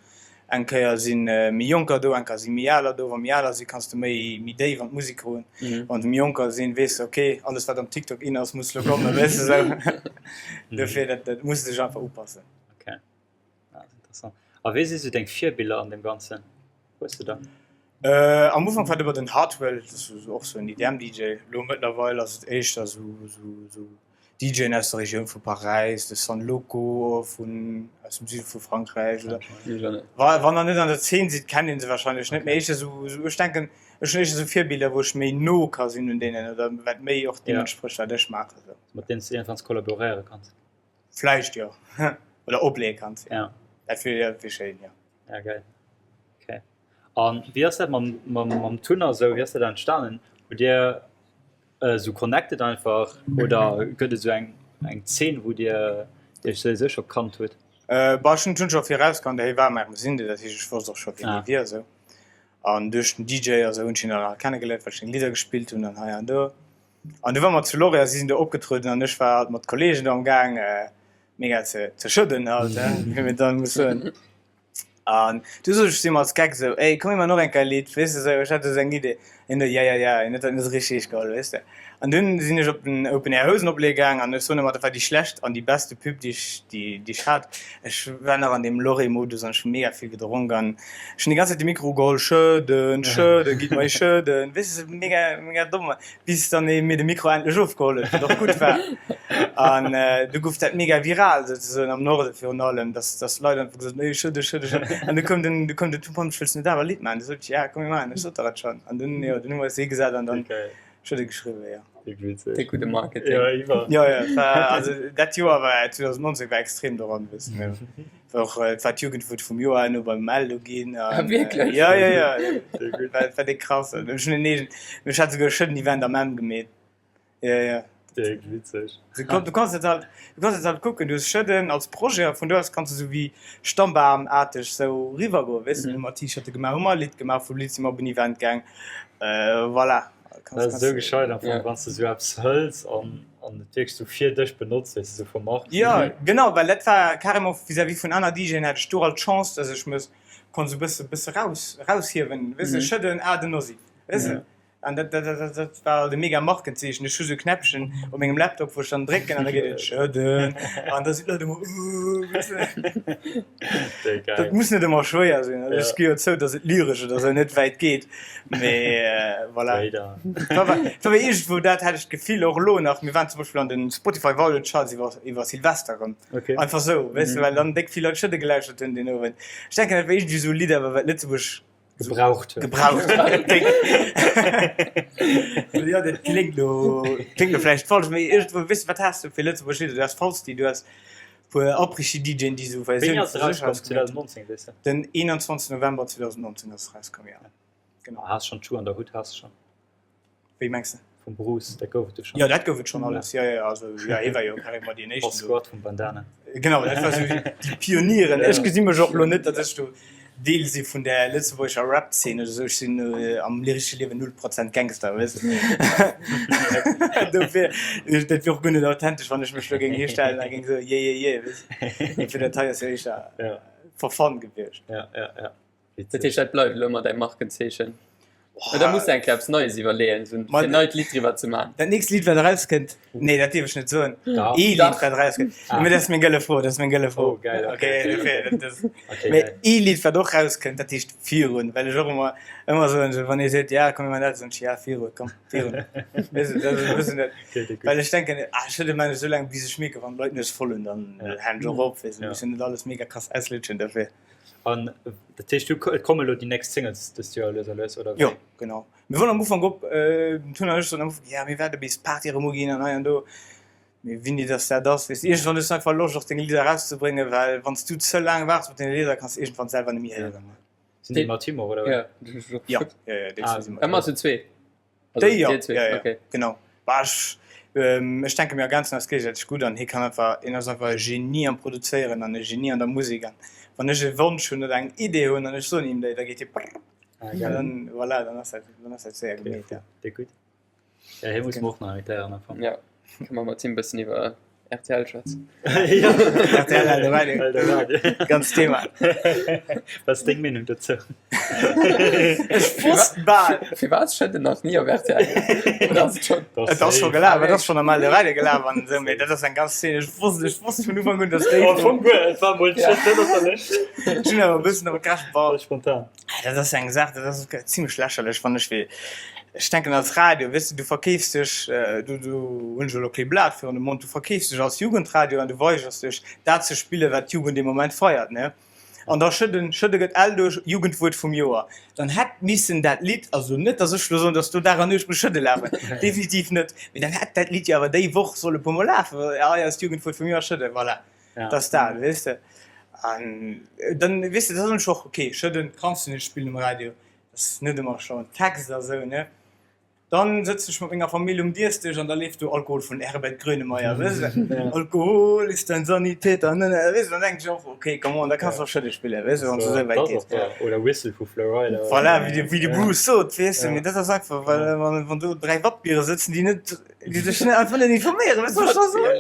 [SPEAKER 1] Eng Kéier si méi Jonker do, eng Kéier si méi Aler do. Wa méi Aler sinn, kanns de méi méi déif an d'Musek goen. Wann se méi Jonker sinn, weess de, ok, alles wat am TikTok in ass, muss lo kommen, weess de sou. Dofir, dat dat muss de dech einfach upassen.
[SPEAKER 2] Ok, ah, ass interessant. A wee si sou deng Virbiller an deem Ganzen? Hues de der?
[SPEAKER 1] Am Ufank war et ëmmer den Hardwell, dat ass och sou en EDM-DJ. Lo mëttlerweil ass et éischter sou sou sou DJen aus der Regioun vu Paräis, de San Loco vun aus dem Süde vu Frankräich oder wa wann der net an der Zeen sidd, kennt een se wahrscheinlech net, mee éischter sou sou ech denken ech hunn éischter sou Virbiller wou ech méi no ka sinn un deenen oder wat méi och deem
[SPEAKER 2] Ja.
[SPEAKER 1] entsprécht wat ech maachen sou.
[SPEAKER 2] Mat deenen s de iergendwanns kollaboréiere kanns.
[SPEAKER 1] Vläicht jo oder opleeë kanns, jo.
[SPEAKER 2] Ja.
[SPEAKER 1] Dat wier dat wier schéin, jo.
[SPEAKER 2] Ja geil. Okay. An wéi ass dat mam mam mam Tunner sou, wéi ass dat entstanen? Hutt Dir Esou connected einfach oder gëtt et esou eng eng Zeen wou dir iech souwisou scho kannt hutt?
[SPEAKER 1] Bah ech hunn d'Hunn scho viraus kannt, hie war mär am Sinde, dat heescht ech wosst och scho wien hie wier esou. An duerch den DJ a sou hunn ech hien dann nach kennegeléiert, well ech seng Lidder gespillt hunn an hei an do. An du war mer zu Lorient, si sinn do opgetrueden an ech war halt mat Kollegen do am Gaang mega ze ze schëdden halt, wéi mir dann muss soen. An du sot ech zu him als Geck esou, Ey, komm mir man och eng Kéier e Lidd, weess de esou, ech hätt esou eng Idee. Hien esou, Ja, ja, ja, hien huet dat net esou richteg eescht geholl, weess de. An dunn sinn ech op den Open Air Housen opleeë gaang an ech soen ëmmer, dat war déi schlecht an déi beste Pub, déi ech, déi, déi ech hat. Ech war nach an deem Lorry-Modus an ech hu mega vill gedronk an ech hunn déi ganz Zäit de Mikro ugeholl, Schëdden, schëdden, gitt mer ee Schëdden, weess de, esou mega, mega domm. Bis dann ee mir de Mikro endlech ofgeholl huet, wat och gutt war. An du gouf dat mega viral souzesoen am Norde virun allem, dass dass Leit einfach gesot hunn, ey schëdde, schëdde, schëdde. An du koum den, du koum den Typ an, wëlls du net awer e Lidd maachen? Du sot ech, ja komm mir maachen, ech sot der et schonn. An dunn, jo, dunn hu mer eis higesat an dann Schëdde geschriwwen, jo.
[SPEAKER 3] Dee gudde Marketing.
[SPEAKER 2] Ja, iwwer.
[SPEAKER 1] Jo, jo, et war, also dat Joer war, 2019 war extrem doran, weess de. War och, et war d'Jugendwuert vum Joer herno beim Eldo ginn.
[SPEAKER 3] Ah, wierklech?
[SPEAKER 1] Jo, jo, jo, war, war déck krass. Ech hunn en eegen, ech hat souguer e Schëdden-Event am M gemeet. Ja, ja.
[SPEAKER 2] Déck witzeg.
[SPEAKER 1] Du kann, du kanns et halt, du kanns et halt kucken, du hues Schëdden als Projet a vun do aus kanns du sou wéi Stammbam-aarteg sou riwwer goen, weess du, hu mer T-Shirte gemaach, hu mer e Lidd gemaach, vum Lidd si mer op en Event gaang, voilà.
[SPEAKER 2] Dat ass esou gescheit am Fong, wann s de sou eppes hëls an an et wierklech sou fir dech benotz, weess de, sou vermarkts.
[SPEAKER 1] Jo, genau, well dat war carrément vis-à-vis vun aner DJen hat ech do alt d'Chance, dass ech mech konnt sou bësse bësse raus raushiewen, weess de, Schëdden, ah, den Ozzy, weess de. An dat, dat, dat, dat war alt e mega Markenzeechen. Ech hu sou Knäppchen op mengem Laptop, wou ech dann drécken an da geet et Schëdden. An da sinn d'Leit ëmmer, Ooh, weess de. Dat muss net ëmmer schwéier sinn. Also ech gi jo zou, datt et lyresch oder sou net wäit geet, mee voilà. Et war et war iergendwou dat, hat ech d'Gefill, och elo nach, mir waren zum Beispill an den Spotify Viral Charts iwwer, iwwer Silvester erëm. Einfach sou, weess de, well dann déck vill Leit Schëdde gelauschtert hunn deen Owend. Ech denken, dat war iergendwéi sou e Lidd awer, wat Lëtzebuerg
[SPEAKER 2] Gebraucht huet.
[SPEAKER 1] Gebraucht huet. Jo, dat kléngt lo, kléngt lo vläicht falsch, mee iergendwou, weess de, wat has de fir Lëtzebuerg Lidder? Du has Fausti, du has puer Après-Ski-DJen, déi esou
[SPEAKER 2] Wéini ass se rauskomm? 2019, weess de?
[SPEAKER 1] Den 21 November 2019 ass se rauskomm, jo.
[SPEAKER 2] Genau. Has schonn d'Schuh an der Hutt, has schonn.
[SPEAKER 1] Wéi mengs de?
[SPEAKER 2] Vum Bruce, dat gouf et jo
[SPEAKER 1] schonn. Jo, dat gouf et schonn alles, jo, jo, also jo, hie war jo carrément deen éischten do.
[SPEAKER 2] Squad vum Bandana.
[SPEAKER 1] Genau, dat war sou déi Pionieren. Ech gesi mech och elo net, datt ech do Deel si vun där lëtzebuergescher Rap-Zeen oder sou. Ech sinn am lyresche Liewen null Prozent Gangster, weess de. Dofir, dat wier och guer net authentesch, wann ech mech do géing histellen a géing soen, jee, jee, jee, weess de. Dofir, dat hei ass jo éischter for fun gewiescht.
[SPEAKER 2] Ja, ja, ja.
[SPEAKER 3] Dat heescht dat bleift elo ëmmer däi Markenzeechen? Oder muss de eng Kéier eppes Neies iwwerleeën, esou fir en neit Lidd driwwer ze maachen?
[SPEAKER 1] Dat nächst Lidd wat erauskënnt, nee dat dierf ech net soen, ee Lidd wat erauskënnt, mee dat ass meng gëlle Fro, dat ass meng gëlle Fro.
[SPEAKER 2] Oh geil,
[SPEAKER 1] okay, dofir, dat ass, mee ee Lidd wat och erauskënnt, dat heescht Virun, well ech och ëmmer, ëmmer soen, esou wann ee seet, ja komm mir maachen dat, soen ech, ja virun, komm virun, weess de, dat ass e bëssen dat, well ech denken, ah ech huet ëmmer esou laang bis ech mierken, wann d'Leit mech followen, dann halen ech och op, weess de, muss jo net alles mega krass auslutschen dofir.
[SPEAKER 2] An dat heescht, du, et komme lo déi nächst Singles dëst Joer lues a lues, oder
[SPEAKER 1] wéi? Jo, genau. Mir wollen am Ufank op, den Tun an ech soen am Ufank, ja mir waarde bis d'Party erëm uginn an hei an do. Mee winni dass dat ass, weess de, iergendwann hues du einfach Loscht och deng Lidder erauszebréngen, well wann s du ze laang waarts mat denge Lidder, kanns de iergendwann selwer net méi héieren.
[SPEAKER 2] Sinn déi mat him och, oder wéi?
[SPEAKER 3] Ja,
[SPEAKER 1] Ja, ja, ja, déi
[SPEAKER 3] Ah,
[SPEAKER 1] si mat him.
[SPEAKER 3] Ëmmer zu zwee?
[SPEAKER 1] Déi jo, jo, jo, genau. Bah, ech, ech denke mir ergänzen eis géigesäiteg gutt an hie kann einfach, hien ass einfach e Genie am Produzéieren an e Genie an der Musek an wann ech e Wonsch hunn oder eng Idee hunn an ech soen him déi, da geet hie prrr an dann, voilà, dann ass dat, dann ass dat séier gemeet, ja.
[SPEAKER 2] Déi gutt. Ja, hie muss mer och nach invitéieren am
[SPEAKER 3] Fong. Ja, kënne mer mat him e bëssen iwwer RTL schwätzen.
[SPEAKER 1] RTL Eldoradio.
[SPEAKER 2] Eldoradio.
[SPEAKER 1] Ganz Thema.
[SPEAKER 2] Was ass deng Meenung dozou?
[SPEAKER 1] Ech wosst bal.
[SPEAKER 3] Firwat ass Schëdden nach ni op RTL? Oder ass et
[SPEAKER 1] schonn? Et ass scho gelaf, et ass schonn am Eldoradio gelaf an esou, mee dat ass eng ganz Szene. Ech wosst, ech wosst vun Ufank un, dass déi.
[SPEAKER 2] Am Fong guer, et war mol d'Schëdd net op der Lëscht.
[SPEAKER 1] Ech hunn awer e bëssen domat gerechent. Bon.
[SPEAKER 2] Spontan.
[SPEAKER 1] Dat ass eng Saach, dat ass zimlech lächerlech, wann ech wéi, ech denken als Radio, weess de, du verkeefs dech, do do hunn ech elo kee Blat virun dem Mond, du verkeefs dech als Jugendradio an du weigers dech, dat ze spillen, wat d'Jugend dee Moment feiert, ne? An da Schëdden, Schëdde gëtt L duerch Jugendwuert vum Joer. Dann hätt missen dat Lidd, also net, datt ech elo soen, datt do Dag an Nuecht muss Schëdde lafen, definitiv net, mee dann hätt dat Lidd jo awer déi Woch solle puermol lafen, hei ass d'Jugendwuert vum Joer, Schëdde, voilà.
[SPEAKER 2] Ja.
[SPEAKER 1] Dat ass dat, weess de. An dann, weess de, dat ass och okay, Schëdden kanns du net spillen um Radio, dat ass net ëmmer schonn Text a sou, ne. Dann sëtzen ech mat menger Famill um Diesdësch an da leeft do Alkohol vun Herbert Grönemeyer, weess de. Alkohol ist ein Sanitäter, ne, ne, weess de, dann denken ech och, okay, come on, da kanns du och Schëdde spillen, weess de, wann s du esou wäit gees.
[SPEAKER 2] Oder Whistle vu Flo Rida.
[SPEAKER 1] Voilà, wéi de, wéi de Bruce sot, weess de, mee dat ass einfach, well wann, wann do 3 Wattbiere sëtzen, déi net Déi sech net einfach net informéieren, wat soll ech da soen?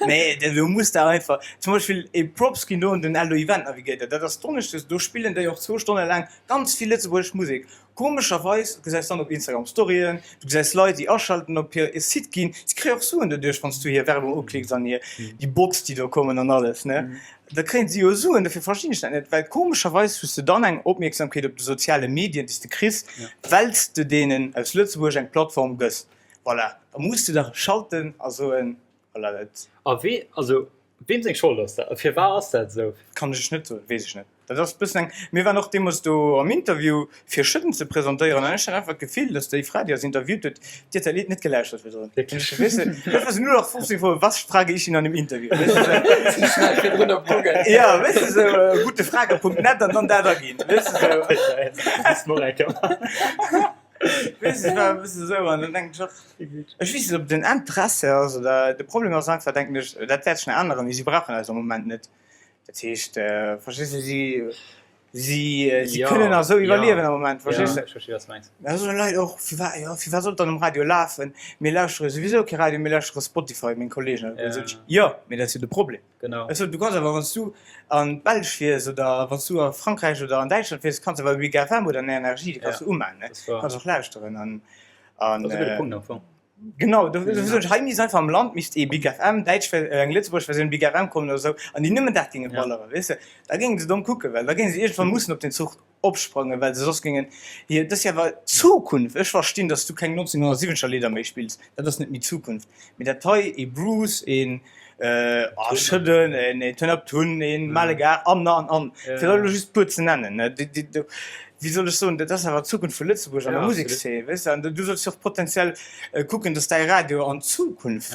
[SPEAKER 1] Nee, du muss da einfach zum Beispill e Props ginn do un den Eldo Event Navigator, dat ass donneschdes, do spillen déi och zwou Stonne laang ganz vill lëtzebuergesch Musek. Komescherweis gesäis dann op Instagram Storyen, du gesäis Leit déi aschalten op hir Site ginn, si kréie och Suen doduerch wann s du hir Werbung uklicks an hir déi Bots déi do kommen an alles ne. Da kréien si jo Suen, dofir verstinn ech dat net, well komescherweis hues de dann eng Opmierksamkeet op de soziale Medien, déi s de kriss, well s de deenen aus Lëtzebuerg eng Plattform gëss. Voilà, da muss de dach schalten a soen, voilà, dat.
[SPEAKER 2] A wee, also weem seng Schold ass dat? A firwat ass dat esou?
[SPEAKER 1] Kann ech net soen, weess ech net. Dat ass e bëssen eng, mir waren och deemools do am Interview fir Schëdden ze presentéieren an ech hat einfach d'Gefill, datt déi Fra, déi eis interviewt huet, déi huet dat Lidd net gelauschtert virdrun.
[SPEAKER 2] Wierklech?
[SPEAKER 1] Weess de, dat war sou 0815 Froen, was frage ich in einem Interview? Weess de, sou.
[SPEAKER 3] Schnell virdrun op Google.
[SPEAKER 1] Ja, weess de, sou gutefrage.net an dann dat aginn, weess de, sou.
[SPEAKER 2] Muss mer och eng Kéier maachen.
[SPEAKER 1] Weess de, ech war e bësse sou an dann denken ech och, ech weess net, ob et den Interesse ass oder de Problem ass einfach, denken ech, dat wäert sech nach änneren, mee si brauchen eis am Moment net. Dat heescht, verstees de, si, si, si kënnen nach esou iwwerliewen am Moment, verstees de?
[SPEAKER 2] Ech versti wat s de mengs.
[SPEAKER 1] Da soen Leit och, firwat, jo, firwat soll et dann um Radio lafen? Mir lauschtere souwisou kee Radio, mir lauschtere Spotify, meng Kollegen. Da sot ech, jo, mee dat ass jo de Problem.
[SPEAKER 2] Genau.
[SPEAKER 1] Ech sot, du kanns awer, wann s du an d'Belsch fiers oder wann s du a Frankräich oder an Däitschland fiers, kanns awer Big FM oder NRJ, déi kanns du umachen, ne?
[SPEAKER 2] Das war.
[SPEAKER 1] Kanns och lauschteren an, an.
[SPEAKER 2] Dat ass e gudde Punkt am Fong.
[SPEAKER 1] Genau, do sot ech, hei misst einfach am Land misst ee Big FM, däitsch, eng lëtzebuergesch Versioun Big FM kommen oder esou, an déi nëmmen dat géinge balleren, weess de. Da géinge se domm kucken, well da géinge se iergendwann mussen op den Zuch opsprangen, well se soss géingen hir, dat ass jo awer d'Zukunft. Ech verstinn, datt s du keng 1970er Lidder méi spills, dat ass net méi d'Zukunft, mee dat hei, ee Bruce, een Schëdden, een Turn Up Tun, een Malegar an an an, fir der elo just e puer ze nennen, ne, déi, déi, wéi soll ech soen, dat ass awer d'Zukunft vu Lëtzebuerg an der Musekszeen, weess de, an du solls jo och potenziell kucken, datt däi Radio an d'Zukunft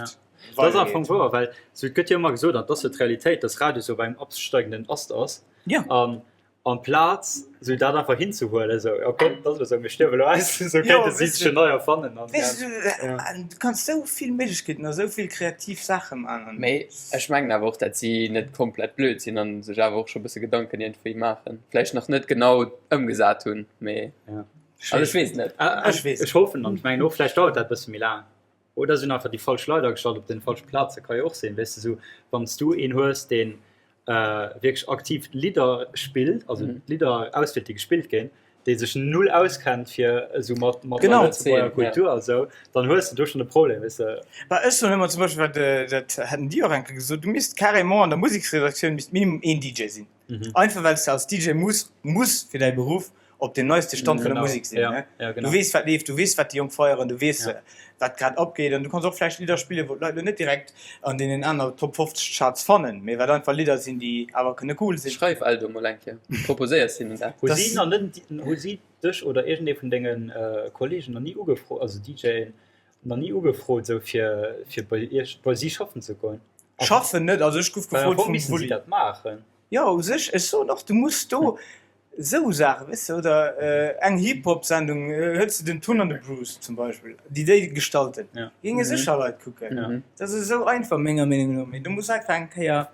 [SPEAKER 2] Dat ass am Fong wouer, well sou, et gëtt jo ëmmer gesot, an dat ass jo d'Realitéit, datt Radio sou op engem absteigenden Ast ass an Amplaz sou dat einfach hinzehuelen, esou, jo komm, dat ass elo sou, mir stierwe elo aus, esou kéinte si sech jo nei erfannen an.
[SPEAKER 1] Weess du, du kanns sou vill Méiglechkeeten a sou vill kreativ Saache man.
[SPEAKER 3] Mee ech mengen awer och, dat si net komplett blöd sinn an sech awer och scho bësse Gedanken iergendwéi maachen. Vläicht nach net genau ëmgesat hunn, mee also ech weess et net.
[SPEAKER 1] Ech weess et.
[SPEAKER 2] Ech hoffen an ech mengen och, vläicht dauert dat e bësse méi laang. Oder sinn einfach déi falsch Leit agestallt op den falsche Plaze, ka jo och sinn, weess de, sou wann s du een hues deen wierklech aktiv d'Lidder spillt, also d'Lidder auswielt déi gespillt ginn, dee sech null auskennt fir esou mat mat der Lëtzebuerger Kultur a sou, dann hues de do schonn e Problem, weess de.
[SPEAKER 1] Bah ech soen ëmmer zum Beispill, wat dat hätten déi och eng Kéier gesot, du misst carrément an der Museksredaktioun misst minimum een DJ sinn. Einfach well s de als DJ muss, muss fir däi Beruff op dem neiste Stand vun der Musek sinn.
[SPEAKER 2] Ja, ja,
[SPEAKER 1] Du weess wat leeft, du weess wat déi Jonk feieren, du weess wat grad abgeet an du kanns och vläicht Lidder spillen, wou d'Leit lo net direkt an deenen aner Top 50 Charts fannen, mee wat einfach Lidder sinn, déi awer kënne cool sinn.
[SPEAKER 3] Schreif Eldo mol eng Kéier, proposéiers hinnen dat.
[SPEAKER 2] Hu si nach net, hu si dech oder iergendee vun denge Kollegen nach ni ugefrot, also DJen, nach ni ugefrot esou fir fir bei iech, bei si schaffen ze goen?
[SPEAKER 1] Schaffen net, also ech gouf
[SPEAKER 2] Well am
[SPEAKER 1] gefrot
[SPEAKER 2] Fong
[SPEAKER 1] vum
[SPEAKER 2] missten si
[SPEAKER 1] Wulli.
[SPEAKER 2] dat maachen.
[SPEAKER 1] Jo, u sech, ech soen och, du muss do esou Saachen, weess de, oder eng Hip-Hop-Sendung, hëls de den Tun an de Bruce zum Beispill, déi déi gestalten, géinge sécher Leit kucken. Dat ass esou einfach menger Meenung no, mee du muss einfach eng Kéier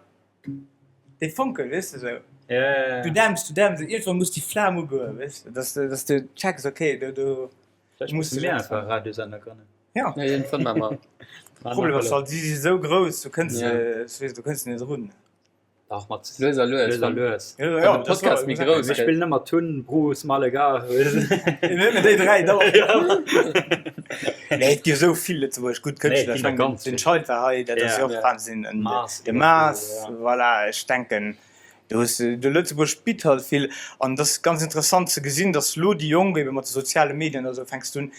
[SPEAKER 1] dee Fonke, weess de, esou, du dämps, du dämps, an iergendwann muss déi Flam ugoen, weess de, dass de, dass de checks, okay, do, do
[SPEAKER 2] Vläicht
[SPEAKER 1] muss
[SPEAKER 2] musse
[SPEAKER 1] sech
[SPEAKER 2] mir
[SPEAKER 1] eppes
[SPEAKER 2] einfach e Radiosender grënnen.
[SPEAKER 1] Ja.
[SPEAKER 3] Ja, iergendwann maache mer.
[SPEAKER 1] Problem ass halt, si si esou grouss, du kënns, ech weess, du kënns net erun.
[SPEAKER 2] Dach mat
[SPEAKER 3] Lues a lues.
[SPEAKER 2] Lues a lues.
[SPEAKER 1] Ja,
[SPEAKER 3] Wann
[SPEAKER 1] ja,
[SPEAKER 3] de Podcast méi grouss
[SPEAKER 2] Mir
[SPEAKER 3] gëtt.
[SPEAKER 2] spillen ëmmer Tun, Bruce, Malaga.
[SPEAKER 1] Nëmmen déi 3 do. Nee, et gi esou vill lëtzebuergesch gutt
[SPEAKER 2] Nee,
[SPEAKER 1] Kënschtler.
[SPEAKER 2] et
[SPEAKER 1] Ech
[SPEAKER 2] ginn der
[SPEAKER 1] mengen,
[SPEAKER 2] ganz
[SPEAKER 1] den
[SPEAKER 2] vill.
[SPEAKER 1] Child war hei, dat ass
[SPEAKER 2] Ja.
[SPEAKER 1] jo och Wahnsinn. En
[SPEAKER 2] Mars
[SPEAKER 1] de
[SPEAKER 2] iwwer
[SPEAKER 1] Mars,
[SPEAKER 2] vill, ja.
[SPEAKER 1] voilà, ech denken, do hues de, de Lëtzebuerg bitt halt vill. An et ass ganz interessant ze gesinn, datt elo déi Jonk ebe mat de soziale Medien a sou fänks du un,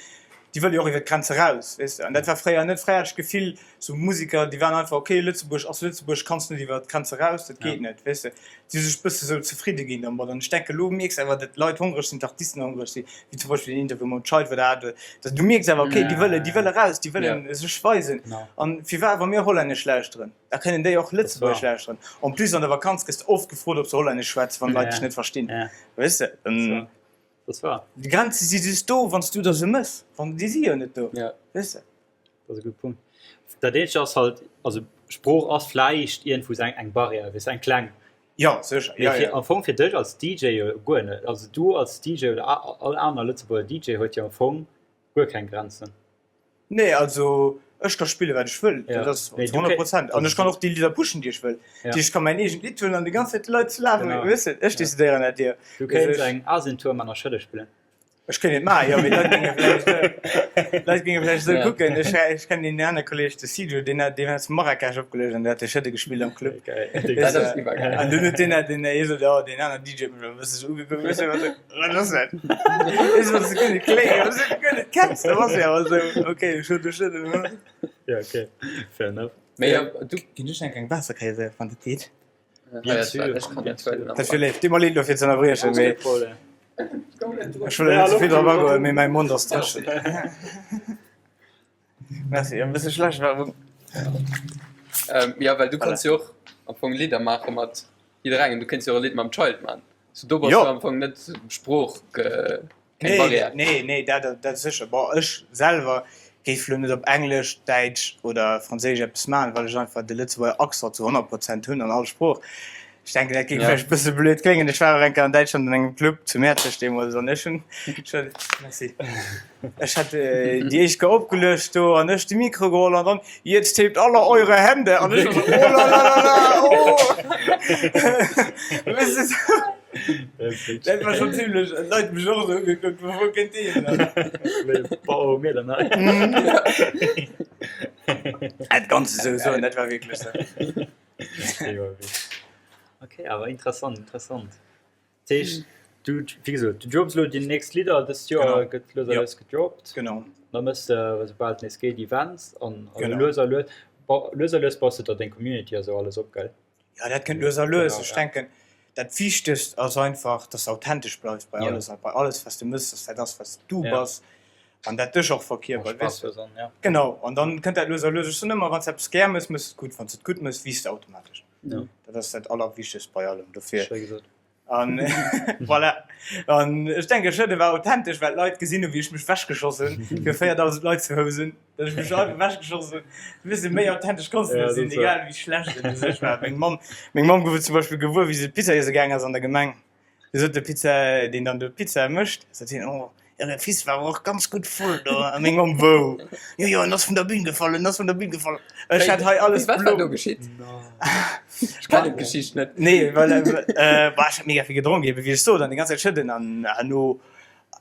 [SPEAKER 1] déi wëlle jo och iwwer d'Grenze raus, weess de. An dat war fréier net. Fréier hat ech d'Gefill, Sou Musiker, déi waren einfach, ok, Lëtzebuerg ass Lëtzebuerg, kanns net iwwer d'Grenze raus, dat geet net, weess de. Si hu sech bësse sou zefridde ginn dermat. An ech denken, elo mierks awer, datt d'Leit hongreg sinn, d'Artisten hongreg sinn, wéi zum Beispill deen Interview mam Child, wat der hat, datt du mierks awer, ok, déi wëlle, déi wëlle raus, déi wëlle sech weisen. An firwat, wa mir Hollännesch lauschteren, da kënnen déi och Lëtzebuergesch lauschteren. En plus an der Vakanz gëss de oft gefrot, ob s de Hollännesch schwätz, wann d'Leit dech net verstinn, weess de. Déi Grenze si just do, wann s du der se mëss, wann, déi si jo net do, weess de.
[SPEAKER 2] Dat ass e gudde Punkt. Dat eenzegt ass halt, also Sprooch ass vläicht iergendwou eng eng Barrière, weess de, eng kleng.
[SPEAKER 1] Jo, sécher,
[SPEAKER 2] Mee
[SPEAKER 1] jo,
[SPEAKER 2] fir
[SPEAKER 1] jo.
[SPEAKER 2] am Fong fir dech als DJ jo guer net. Also du als DJ oder all aner Lëtzebuerger DJ huet jo am Fong guer keng Grenzen.
[SPEAKER 1] Nee, also ech ka spille wat ech wëll,
[SPEAKER 2] Ja.
[SPEAKER 1] dat ass
[SPEAKER 2] Mee
[SPEAKER 1] zu
[SPEAKER 2] du
[SPEAKER 1] 100
[SPEAKER 2] kéint,
[SPEAKER 1] Prozent. An
[SPEAKER 2] also
[SPEAKER 1] ech kann och déi Lidder pushen, déi ech wëll.
[SPEAKER 2] Ja.
[SPEAKER 1] Ech ka mäin eegent Lidd huelen an déi ganz Zäit de Leit ze lafen,
[SPEAKER 2] Genau.
[SPEAKER 1] weess de, ech
[SPEAKER 2] Ja.
[SPEAKER 1] decidéieren dat jo.
[SPEAKER 2] Du
[SPEAKER 1] Dus
[SPEAKER 2] kéints
[SPEAKER 1] ech.
[SPEAKER 2] eng Asien-Tour mat einer Schëlleg spillen.
[SPEAKER 1] Ech kéint et maachen, jo, mee d'Leit géinge vläicht, d'Leit géinge vläicht esou
[SPEAKER 3] Ja.
[SPEAKER 1] kucken. Ech, ech kennen deen anere Kolleeg, de Sido, deen hat, deen hat zu Marrakesch opgeluecht an deen hat de Schëdde gespillt am Club.
[SPEAKER 2] Geil.
[SPEAKER 1] Weess
[SPEAKER 3] Dat
[SPEAKER 1] de,
[SPEAKER 3] ass iwwergeil.
[SPEAKER 1] an dunn huet deen, deen, hie sot, jo, deen aner DJ huet mech e bësse sou ugekuckt, weess de, wat, wat ass dat? Weess de, wann s de guer net kléng, wann s de guer net kenns, da bass de awer esou, okay, ech huel de Schëdde, ne?
[SPEAKER 2] Ja, okay, fair enough.
[SPEAKER 3] Mee jo, du.
[SPEAKER 1] Ginn ech enk eng Waasser kréien, wann dat geet?
[SPEAKER 2] Bien sûr.
[SPEAKER 1] Dat wier léif. Deet mer leed elo fir ze ënnerbriechen, mee ech wëll net ze vill drop agoen, mee mäi Mond ass dréchen. Merci, e bësse schlecht Werbung.
[SPEAKER 3] Jo, well du kanns jo och am Fong Lidder maache mat jidderengem. Du kéints jo och e Lidd mam Child maachen. So do bass du am Fong net Sprooch ge. Keng
[SPEAKER 1] Nee,
[SPEAKER 3] Barrière.
[SPEAKER 1] nee, nee, dat, dat sécher. Bon, ech selwer géif lo net op Englesch, Däitsch oder Franséisch eppes maachen, well ech einfach de Lëtzebuerger Accent zu 100 Prozent hunn an all Sprooch. Ech denken, dat géif
[SPEAKER 3] Ja.
[SPEAKER 1] vläicht e bësse blöd kléngen. Ech war och eng Kéier an Däitschland an engem Club zu Mäerzeg deemools an ech hunn, ech hat, merci, ech hat déi éischt Kéier opgeluecht do an ech de Mikro geholl an dann, Jetzt hebt alle eure Hände! An ech war esou, Oh la la la la, oh! Weess de, sou. Dat war schon ziemlech, d'Leit hu mech och esou ugekuckt, wou kënnt dee hin?
[SPEAKER 2] Bau mir dann hei.
[SPEAKER 1] Dat Ganze souwisou, dat war wierklech sou.
[SPEAKER 2] Okay, awer interessant, interessant. Dat heescht, du, wéi gesot, du drops elo déi nächst Lidder dëst Joer, gëtt lues a lues gedroppt.
[SPEAKER 1] Genau.
[SPEAKER 2] Da mëss de, soubal et nees geet, Events an lues a lues, lues a lues baus de der deng Community a sou alles op, gell?
[SPEAKER 1] Jo, dat kënnt lues a lues. Ech denken, dat Wichtegst ass einfach, dass de authentesch bleifs bei alles a bei alles, wat s de méchs, dass dat ass, wat s du bass an dat dech och verkierpert, weess de. Genau, an dann kënnt dat lues a lues. Ech soen ëmmer, wann s de eppes gär méchs, méchs de et gutt, wann s de et gutt méchs, wiisst de automatesch. Dat ass dat Allerwichtegst bei allem. Dofir. An voilà. An ech denken, Schëdde war authentesch, well d'Leit gesinn hunn, wéi ech mech wechgeschoss hunn, fir 4.000 Leit ze housen, datt ech mech einfach wechgeschoss hunn. E bësse méi authentesch konns de net sinn, egal wéi schlecht et u sech war. Meng Mamm, meng Mamm gouf et zum Beispill gewuer, wéi se Pizza iesse gaang ass an der Gemeng. Du sot de Pizza, deen dann do d'Pizza mécht, sot hien, Oh, Äre Fils war awer och ganz gutt voll do. A meng Mamm, Wou? Jo, jo, en ass vun der Bühn gefall, en ass vun der Bühn gefall. Ech hat hei alles
[SPEAKER 3] Wat war
[SPEAKER 1] blo.
[SPEAKER 3] do geschitt? Ech kennen d'Geschicht net.
[SPEAKER 1] Nee, well, äh, bah, ech hat mega vill gedronk, eben wéi ech sot, an déi ganz Zäit schëdden an herno,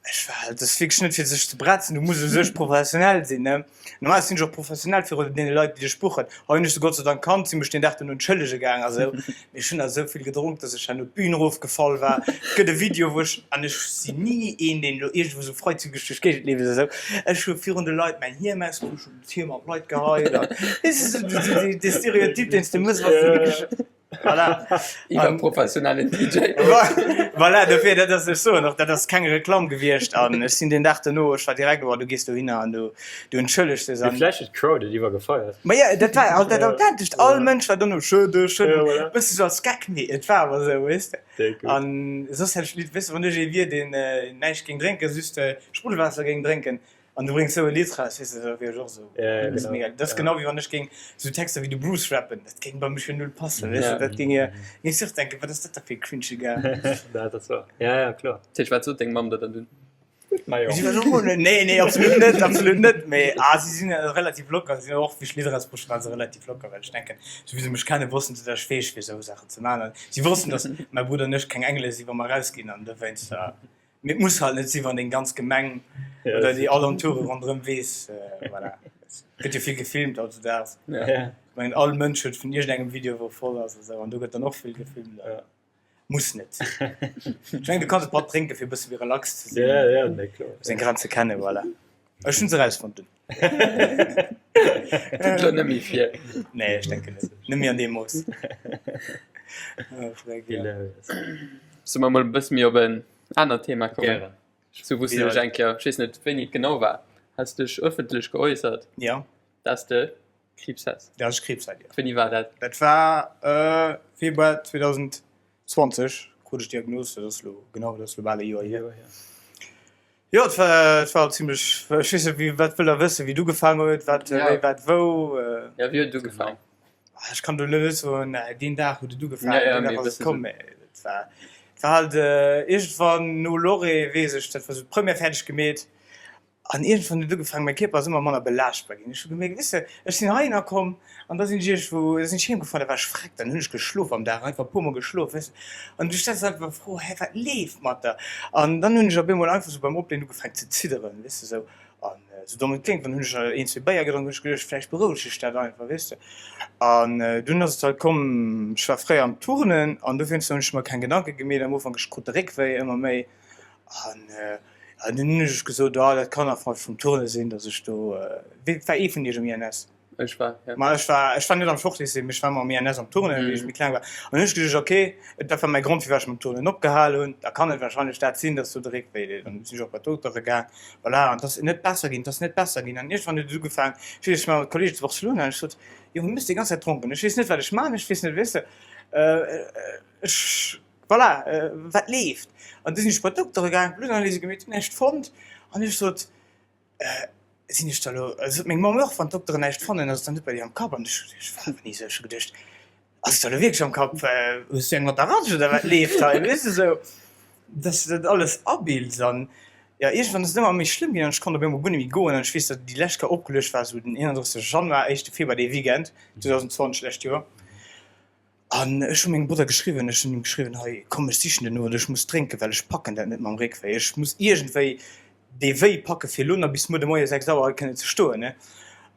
[SPEAKER 1] ech war, dat ass wierklech net fir sech ze bretzen, du muss u sech professionell sinn, ne? Normalerweis sinn ech och professionell virun deene Leit, déi dech buchen. Hei hunn ech se Gott sei Dank kannt, si mech deen Dag duerno entschëllege gaang a sou. Mee ech hunn da sou vill gedronk, dass ech herno d'Bün erofgefall war. Et gëtt e Video, wou ech, an ech sinn ni een, deen elo iergendwou sou freizügeg duerch d'Géigend leeft oder sou, ech hu virun de Leit mäin Hiem ausgedoen, ech hunn d'Hiem an d'Leit geheit an, weess de, sou dee Stereotyp, deen s de muss, wann s de wierklech. Voilà.
[SPEAKER 3] Iwwerprofessionellen DJ.
[SPEAKER 1] Voilà, dofir, dat ass, ech soen och, dat ass keng Reklamm gewiescht an ech sinn deen Dag duerno, ech war direkt, oh, du gees dohinner an du, du entschëllegs dech
[SPEAKER 2] Mee
[SPEAKER 1] an.
[SPEAKER 2] vläicht huet d'Crowd et iwwergefeiert.
[SPEAKER 1] Ma jo, dat war halt dat Authentescht, all Mënsch war dono, Schëdde, schëdde,
[SPEAKER 2] Ja, voilà.
[SPEAKER 1] bësse sou als Gag, mee et war awer esou, weess de.
[SPEAKER 2] Déck gutt.
[SPEAKER 1] An soss hätt ech, weess de, wann ech ee wier, deen näischt géing drénken, just Spruddelwaasser géing drénken, An du bréngs sou e Lidd raus, weess de, da wier ech och sou.
[SPEAKER 2] Ja, ja,
[SPEAKER 1] Dat ass
[SPEAKER 2] genau.
[SPEAKER 1] mega. Dat ass
[SPEAKER 2] Ja.
[SPEAKER 1] genau wéi wann ech géing sou Texter wéi de Bruce rappen, dat géing bei mech jo null passen, weess de,
[SPEAKER 3] Ja.
[SPEAKER 1] dat géing jo, géings du och denken, wat ass dat da fir e cringe Gars.
[SPEAKER 2] Dat ass wahr. Ja, ja, kloer.
[SPEAKER 3] Dat heescht, wat sot deng Mamm der dann dunn?
[SPEAKER 2] Gutt, ma jo.
[SPEAKER 1] Si war sou, oh, nee, nee, absolut net, absolut net, mee ah, si sinn relativ locker, si sinn och wéi ech Lidder erausbruecht hunn, waren se relativ locker, well ech denken, sou wéi se mech kennen, wossten se, datt ech fäeg wier sou Saachen ze maachen an si wossten, datt mäi Brudder an ech keng Engele sinn, wa mer erausginn an dowéinst war. Mee et muss halt net sinn, wann deng ganz Gemeng oder déi Alentoure ronderëm weess. Voilà. Et gëtt jo vill gefilmt hautdesdaags. Ech mengen, all Mënsch huet vun iergendengem Video, wou voll ass a sou, an do gëtt dann och vill gefilmt. Muss net. Ech mengen, du kanns e Patt drénken, fir e bësse méi relax ze sinn, seng Grenze kennen. Voilà. Ech hunn se erausfonnt dunn.
[SPEAKER 3] Kënnt elo net méi vir.
[SPEAKER 1] Nee, ech denken net. Net méi an deem Mooss.
[SPEAKER 3] Solle mer mol e bësse méi op en anert Thema kommen?
[SPEAKER 2] Gären.
[SPEAKER 3] Sou wou s de dech eng Kéier, ech weess net wéini et genau war, has dech ëffentlech geäussert,
[SPEAKER 1] Ja.
[SPEAKER 3] dass de Kriibs häss.
[SPEAKER 1] Dass ech Kriibs hat, jo.
[SPEAKER 3] Wéini war dat?
[SPEAKER 1] Dat war Februar 2020 krut ech d'Diagnos, dat ass elo, genau, dat ass elo bal e Joer hier. Jo, et war, et war zimmlech, ech weess net, wéi, wat wëllt der wëssen, wéi et ugefaangen huet, wat, wéi, wat, wou?
[SPEAKER 3] Ja, wéi huet et ugefaangen?
[SPEAKER 1] Ech kann do elo net soen, deen Dag huet et ugefaangen, deen Dag ass et komm, mee et war, et war halt iergendwann no Loré, weess ech, dat war sou d'Première fäerdeg gemeet An iergendwann huet et ugefaangen, mäi Kierper ass ëmmer manner belaaschtbar ginn. Ech hu gemierkt, weess de, ech sinn heihinner komm an da sinn ech iergendwou, da sinn ech heem gefuer, da war ech vreckt, dann hunn ech geschlof am Dag, einfach e puermol geschlof, weess de. An du stells der einfach d'Fro, hä, wat leeft mat der? An dann hunn ech op eemol einfach sou beim Opleeën ugefaangen ze zidderen, weess de, sou. An sou domm et kléngt, dann hunn ech een, zwee Béier gedronk, hunn ech geduecht, vläicht berouegt sech dat einfach, weess de. An dunn ass et halt komm, ech war fréier am Turnen an dowéinst hunn ech mer keng Gedanke gemeet am Ufank, ech krut de Réckwéi ëmmer méi an An dunn hunn ech gesot, ah dat kann einfach vum Turne sinn, datt ech do, wéi war ee vun iech um INS?
[SPEAKER 3] Ech war,
[SPEAKER 1] ja. Ma ech war, ech war net am Sportlycée, mee ech war ëmmer am INS am Turnen, wéi ech méi kleng war. An hunn ech geduecht, okay, dat war mäi Grond, firwat ech mam Turnen opgehal hunn, da kann et warscheinlech dat sinn, datt do de Réck wéi deet. An du sinn ech och bei d'Doktere gaang, voilà, an et ass net besser ginn, et ass net besser ginn. An iergendwann huet et ugefaangen, ech weess, ech war mat Kolleegen zu Barcelona an ech sot, Jongen, mir si déi ganz Zäit dronken, ech weess net, wat ech man, ech weess net, weess de, ech. Voilà, wat leeft? An du sinn ech bei d'Doktere gaang, Bluttanalyse gemeet, hunn näischt fonnt an ech sot, Sinn ech da lo, sot meng Mamm och, wann d'Dokteren näischt fannen, ass et dann net bei dir am Kapp? An ech, ech war awer ni esou, ech hu geduecht, ass et da lo wierklech am Kapp, hues du eng mat der Ratsch oder wat leeft hei, weess de esou, dass de dat alles abills. An jo, iergendwann ass et ëmmer méi schlëmm ginn an ech konnt op eemol guer net méi goen. An ech weess, datt déi lescht Kéier opgeluecht war esou den 31 Januar, éischte Februar, dee Weekend 2020, lescht Joer. An ech hu mengem Brudder geschriwwen, ech hunn him geschriwwen, hei komm ech sichen den oder ech muss drénken, well ech packen dat net mam Réckwéi. Ech muss iergendwéi dee Wéi packe fir elo nach bis muer de Moie 6 Auer hei kënnen ze stoen.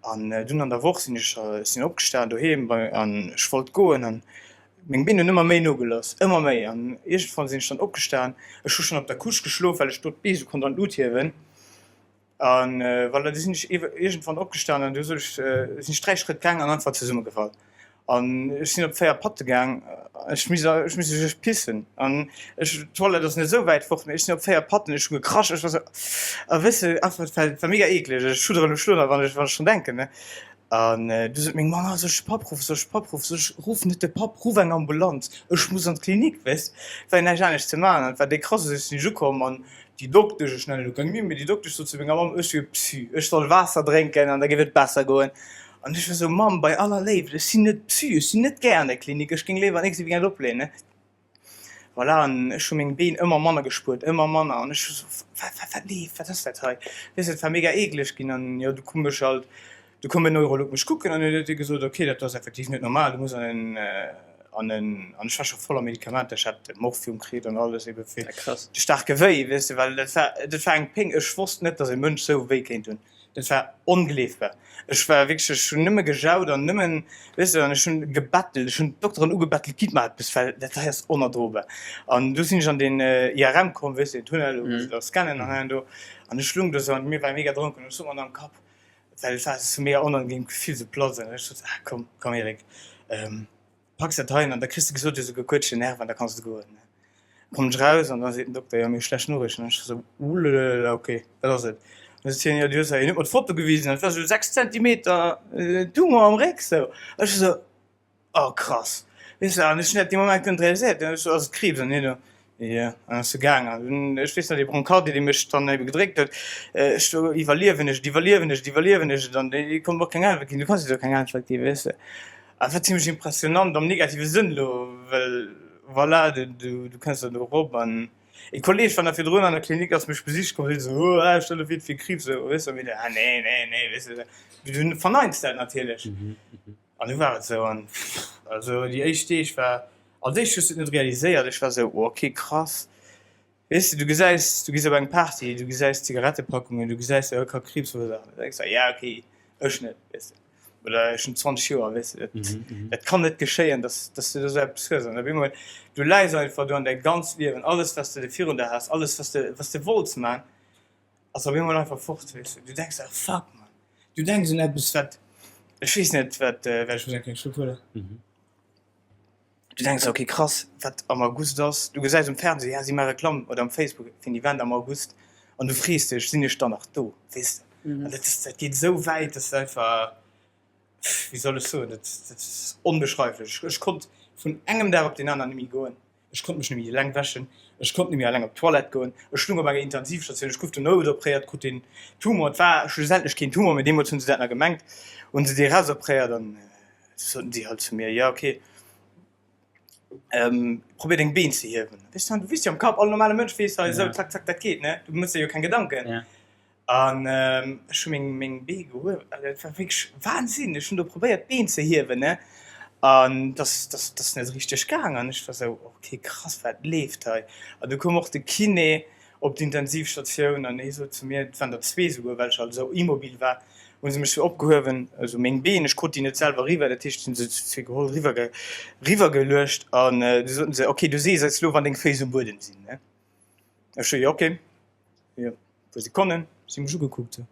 [SPEAKER 1] An dunn an der Woch sinn ech, ech sinn opgestan doheem an ech wollt goen an meng Been hunn ëmmer méi nogelooss, ëmmer méi. An iergendwann sinn ech dann opgestan, ech hu schonn op der Couche geschlof, well ech do d'Bee sou konnt an d'Lut hiewen. An voilà, du sinn ech iergendwann opgestan an du sot ech, sinn ech 3 Schrëtt gaang an einfach zesummegefall. An ech sinn op 4 Patte gaang, ech misst, ech misst ech pissen an ech, d'Toilette ass net esou wäit fort, mee ech sinn op 4 Patten, ech hu gekrasch, ech war sou, a weess de, einfach et war, et war mega eekleg, ech schudderen elo scho nach, wann ech, wann ech drun denken, ne. An du sot meng Mamm, ah soll ech de Papp ruffen, soll ech de Papp ruffen? Sot ech, ruff net de Papp, ruff eng Ambulanz, ech muss an d'Klinik, weess, war jo näischt anescht ze maachen. An et war déi krass, ech sinn ukomm an déi Doktesch, ech nennen elo keng Nimm, mee déi Doktesch sot zu menger Mamm, ech wier Psy, ech soll Waasser drénken an da géif et besser goen. An ech war sou, Mamm, bei aller Léift, ech sinn net Psy, ech sinn net gär an der Klinik, ech géing léiwer an nächste Weekend opleeën, ne. Voilà, an ech hu meng Been ëmmer manner gespuert, ëmmer manner, an ech hu sou, wat, wat, wat leeft, wat ass dat hei? Weess de, et war mega eekleg ginn an jo, du koum ech halt, du koum en Neurolog mech kucken an huet huet gesot, ok, dat ass effektiv net normal, du muss an en, an en, an ech war scho voller Medikamenter, ech hat Morphium kritt an alles ebe fir de staarke Wéi, weess de, well dat war, dat war eng Péng, ech wosst net, datt e Mënsch sou wéi kéint hunn. Dat war ongleefbar. Ech war wierklech, ech hunn nëmme gejaut an nëmmen, weess de, an ech hunn gebettelt, ech hunn d'Dokteren ugebettelt, gitt mer eppes, well dat hei ass onerdrobar. An du sinn ech an den IRM komm, weess de, den Tunnel, wou se da scannen an hei an do. An ech lung do esou an mir war mega dronken an ech sot mer am Kapp, well et war esou mega onangenehm Gefill, esou platt an ech sot, ah komm, komm Eric, Packs dat hei an da kriss de gesot, du hues e gequëtschten Nerv an da kanns de goen. Kommen ech raus an da seet den Dokter, jo mir hu schlecht Noriichten. An ech sou, Ulelelele, ok, wat ass et? An da seet hien, jo du hues hei, hien huet mer d'Foto gewisen an et war sou 6 Zentimeter Tumor am Réck sou. Ech sou, oh krass, weess de, an ech hunn dat dee Moment guer net realiséiert. Ech sou, ass et Kriibs? An hien esou, jo, an ass sou gaang. An dunn, ech weess nach, dee Brancard, dee mech dann ebe gedréckt huet, ech sou, iwwerliewen ech et, iwwerliewen ech et, iwwerliewen ech et? An dee konnt mer och keng Äntwert ginn, du kanns jo do keng Äntwert ginn, weess de. Et war zimlech impressionant am negative Sënn elo, well voilà, du du kënns dann do erop an e Kolleg war nach virdrun an der Klinik, ass mech besicht komm, seet esou, oh ah, stell der vir, et wier Kriibs esou, weess de, a mir, ah nee, nee, nee, weess de, du verneins dat natierlech. An du war et esou an also déi éischt Deeg war, als éischt hues du et net realiséiert, ech war esou, oh okay, krass, weess de, du gesäis, du gees op eng Party, du gesäis Zigarettepackungen, du gesäis, oh, ka Kriibs verursaachen, da denks de, ja okay, ech net, weess de. Oder ech hunn 20 Joer, weess de, dat, dat kann net geschéien, dass, dass du do esou eppes hues. An op eemol, du läis einfach do an däi ganzt Liewen, alles wat s de virun der has, alles wat s de, wat s de wollts man, ass op eemol einfach fort, weess de. Du denks ah fuck man, du denks un eppes wat, ech weess net wat, well ech muss eng kleng Schlupp huelen. Du denks, ok krass, wat am August ass. Du gesäis um Fernseh, ja si maache Reklamm oder um Facebook fir en Event am August an du frees dech, sinn ech dann nach do, weess de. An dat ass, dat geet esou wäit, dass et einfach, wéi soll ech soen, dat dat ass onbeschreiflech. Ech konnt vun engem Dag op deen aneren net méi goen, ech konnt mech net méi eleng wäschen, ech konnt net méi eleng op d'Toilette goen, ech lung op enger Intensivstatioun, ech gouf do noutopréiert, krut deen Tumor, et war schlussendlech keen Tumor, mee deemools hunn se dat nach gemengt, hunn se dee erausopréiert an Soten si halt zu mir, ja okay, ähm, probier deng Been ze hiewen. Weess du, du weess jo am Kapp, all normale Mënsch weess hei esou, zack, zack, dat geet, ne? Du mëss dir jo keng Gedanken.
[SPEAKER 2] Ja.
[SPEAKER 1] An ähm, ech hu meng, meng Bee gehuewen, also dat war wierklech Wahnsinn, ech hunn do probéiert d'Been ze hiewen, ne? An dass, dass, dass net richteg gaang an ech war esou, okay, krass, wat leeft hei? An du koum och de Kiné, op d'Intensivstatioun an hie sot zu mir, et waren der zwee souguer, well ech halt esou immobil war, hu se mech sou opgehuewen, esou meng Been, ech krut déi net selwer eriwwer, dat heescht, hu se zu zwee geholl, eriwwer eriwwergeluecht an du soten se, ok, du sees eis elo, wann deng Féiss um Buedem sinn, ne? Ech sou, jo, ok. Jo, e puer Sekonnen, si hu mech ugekuckt, sou,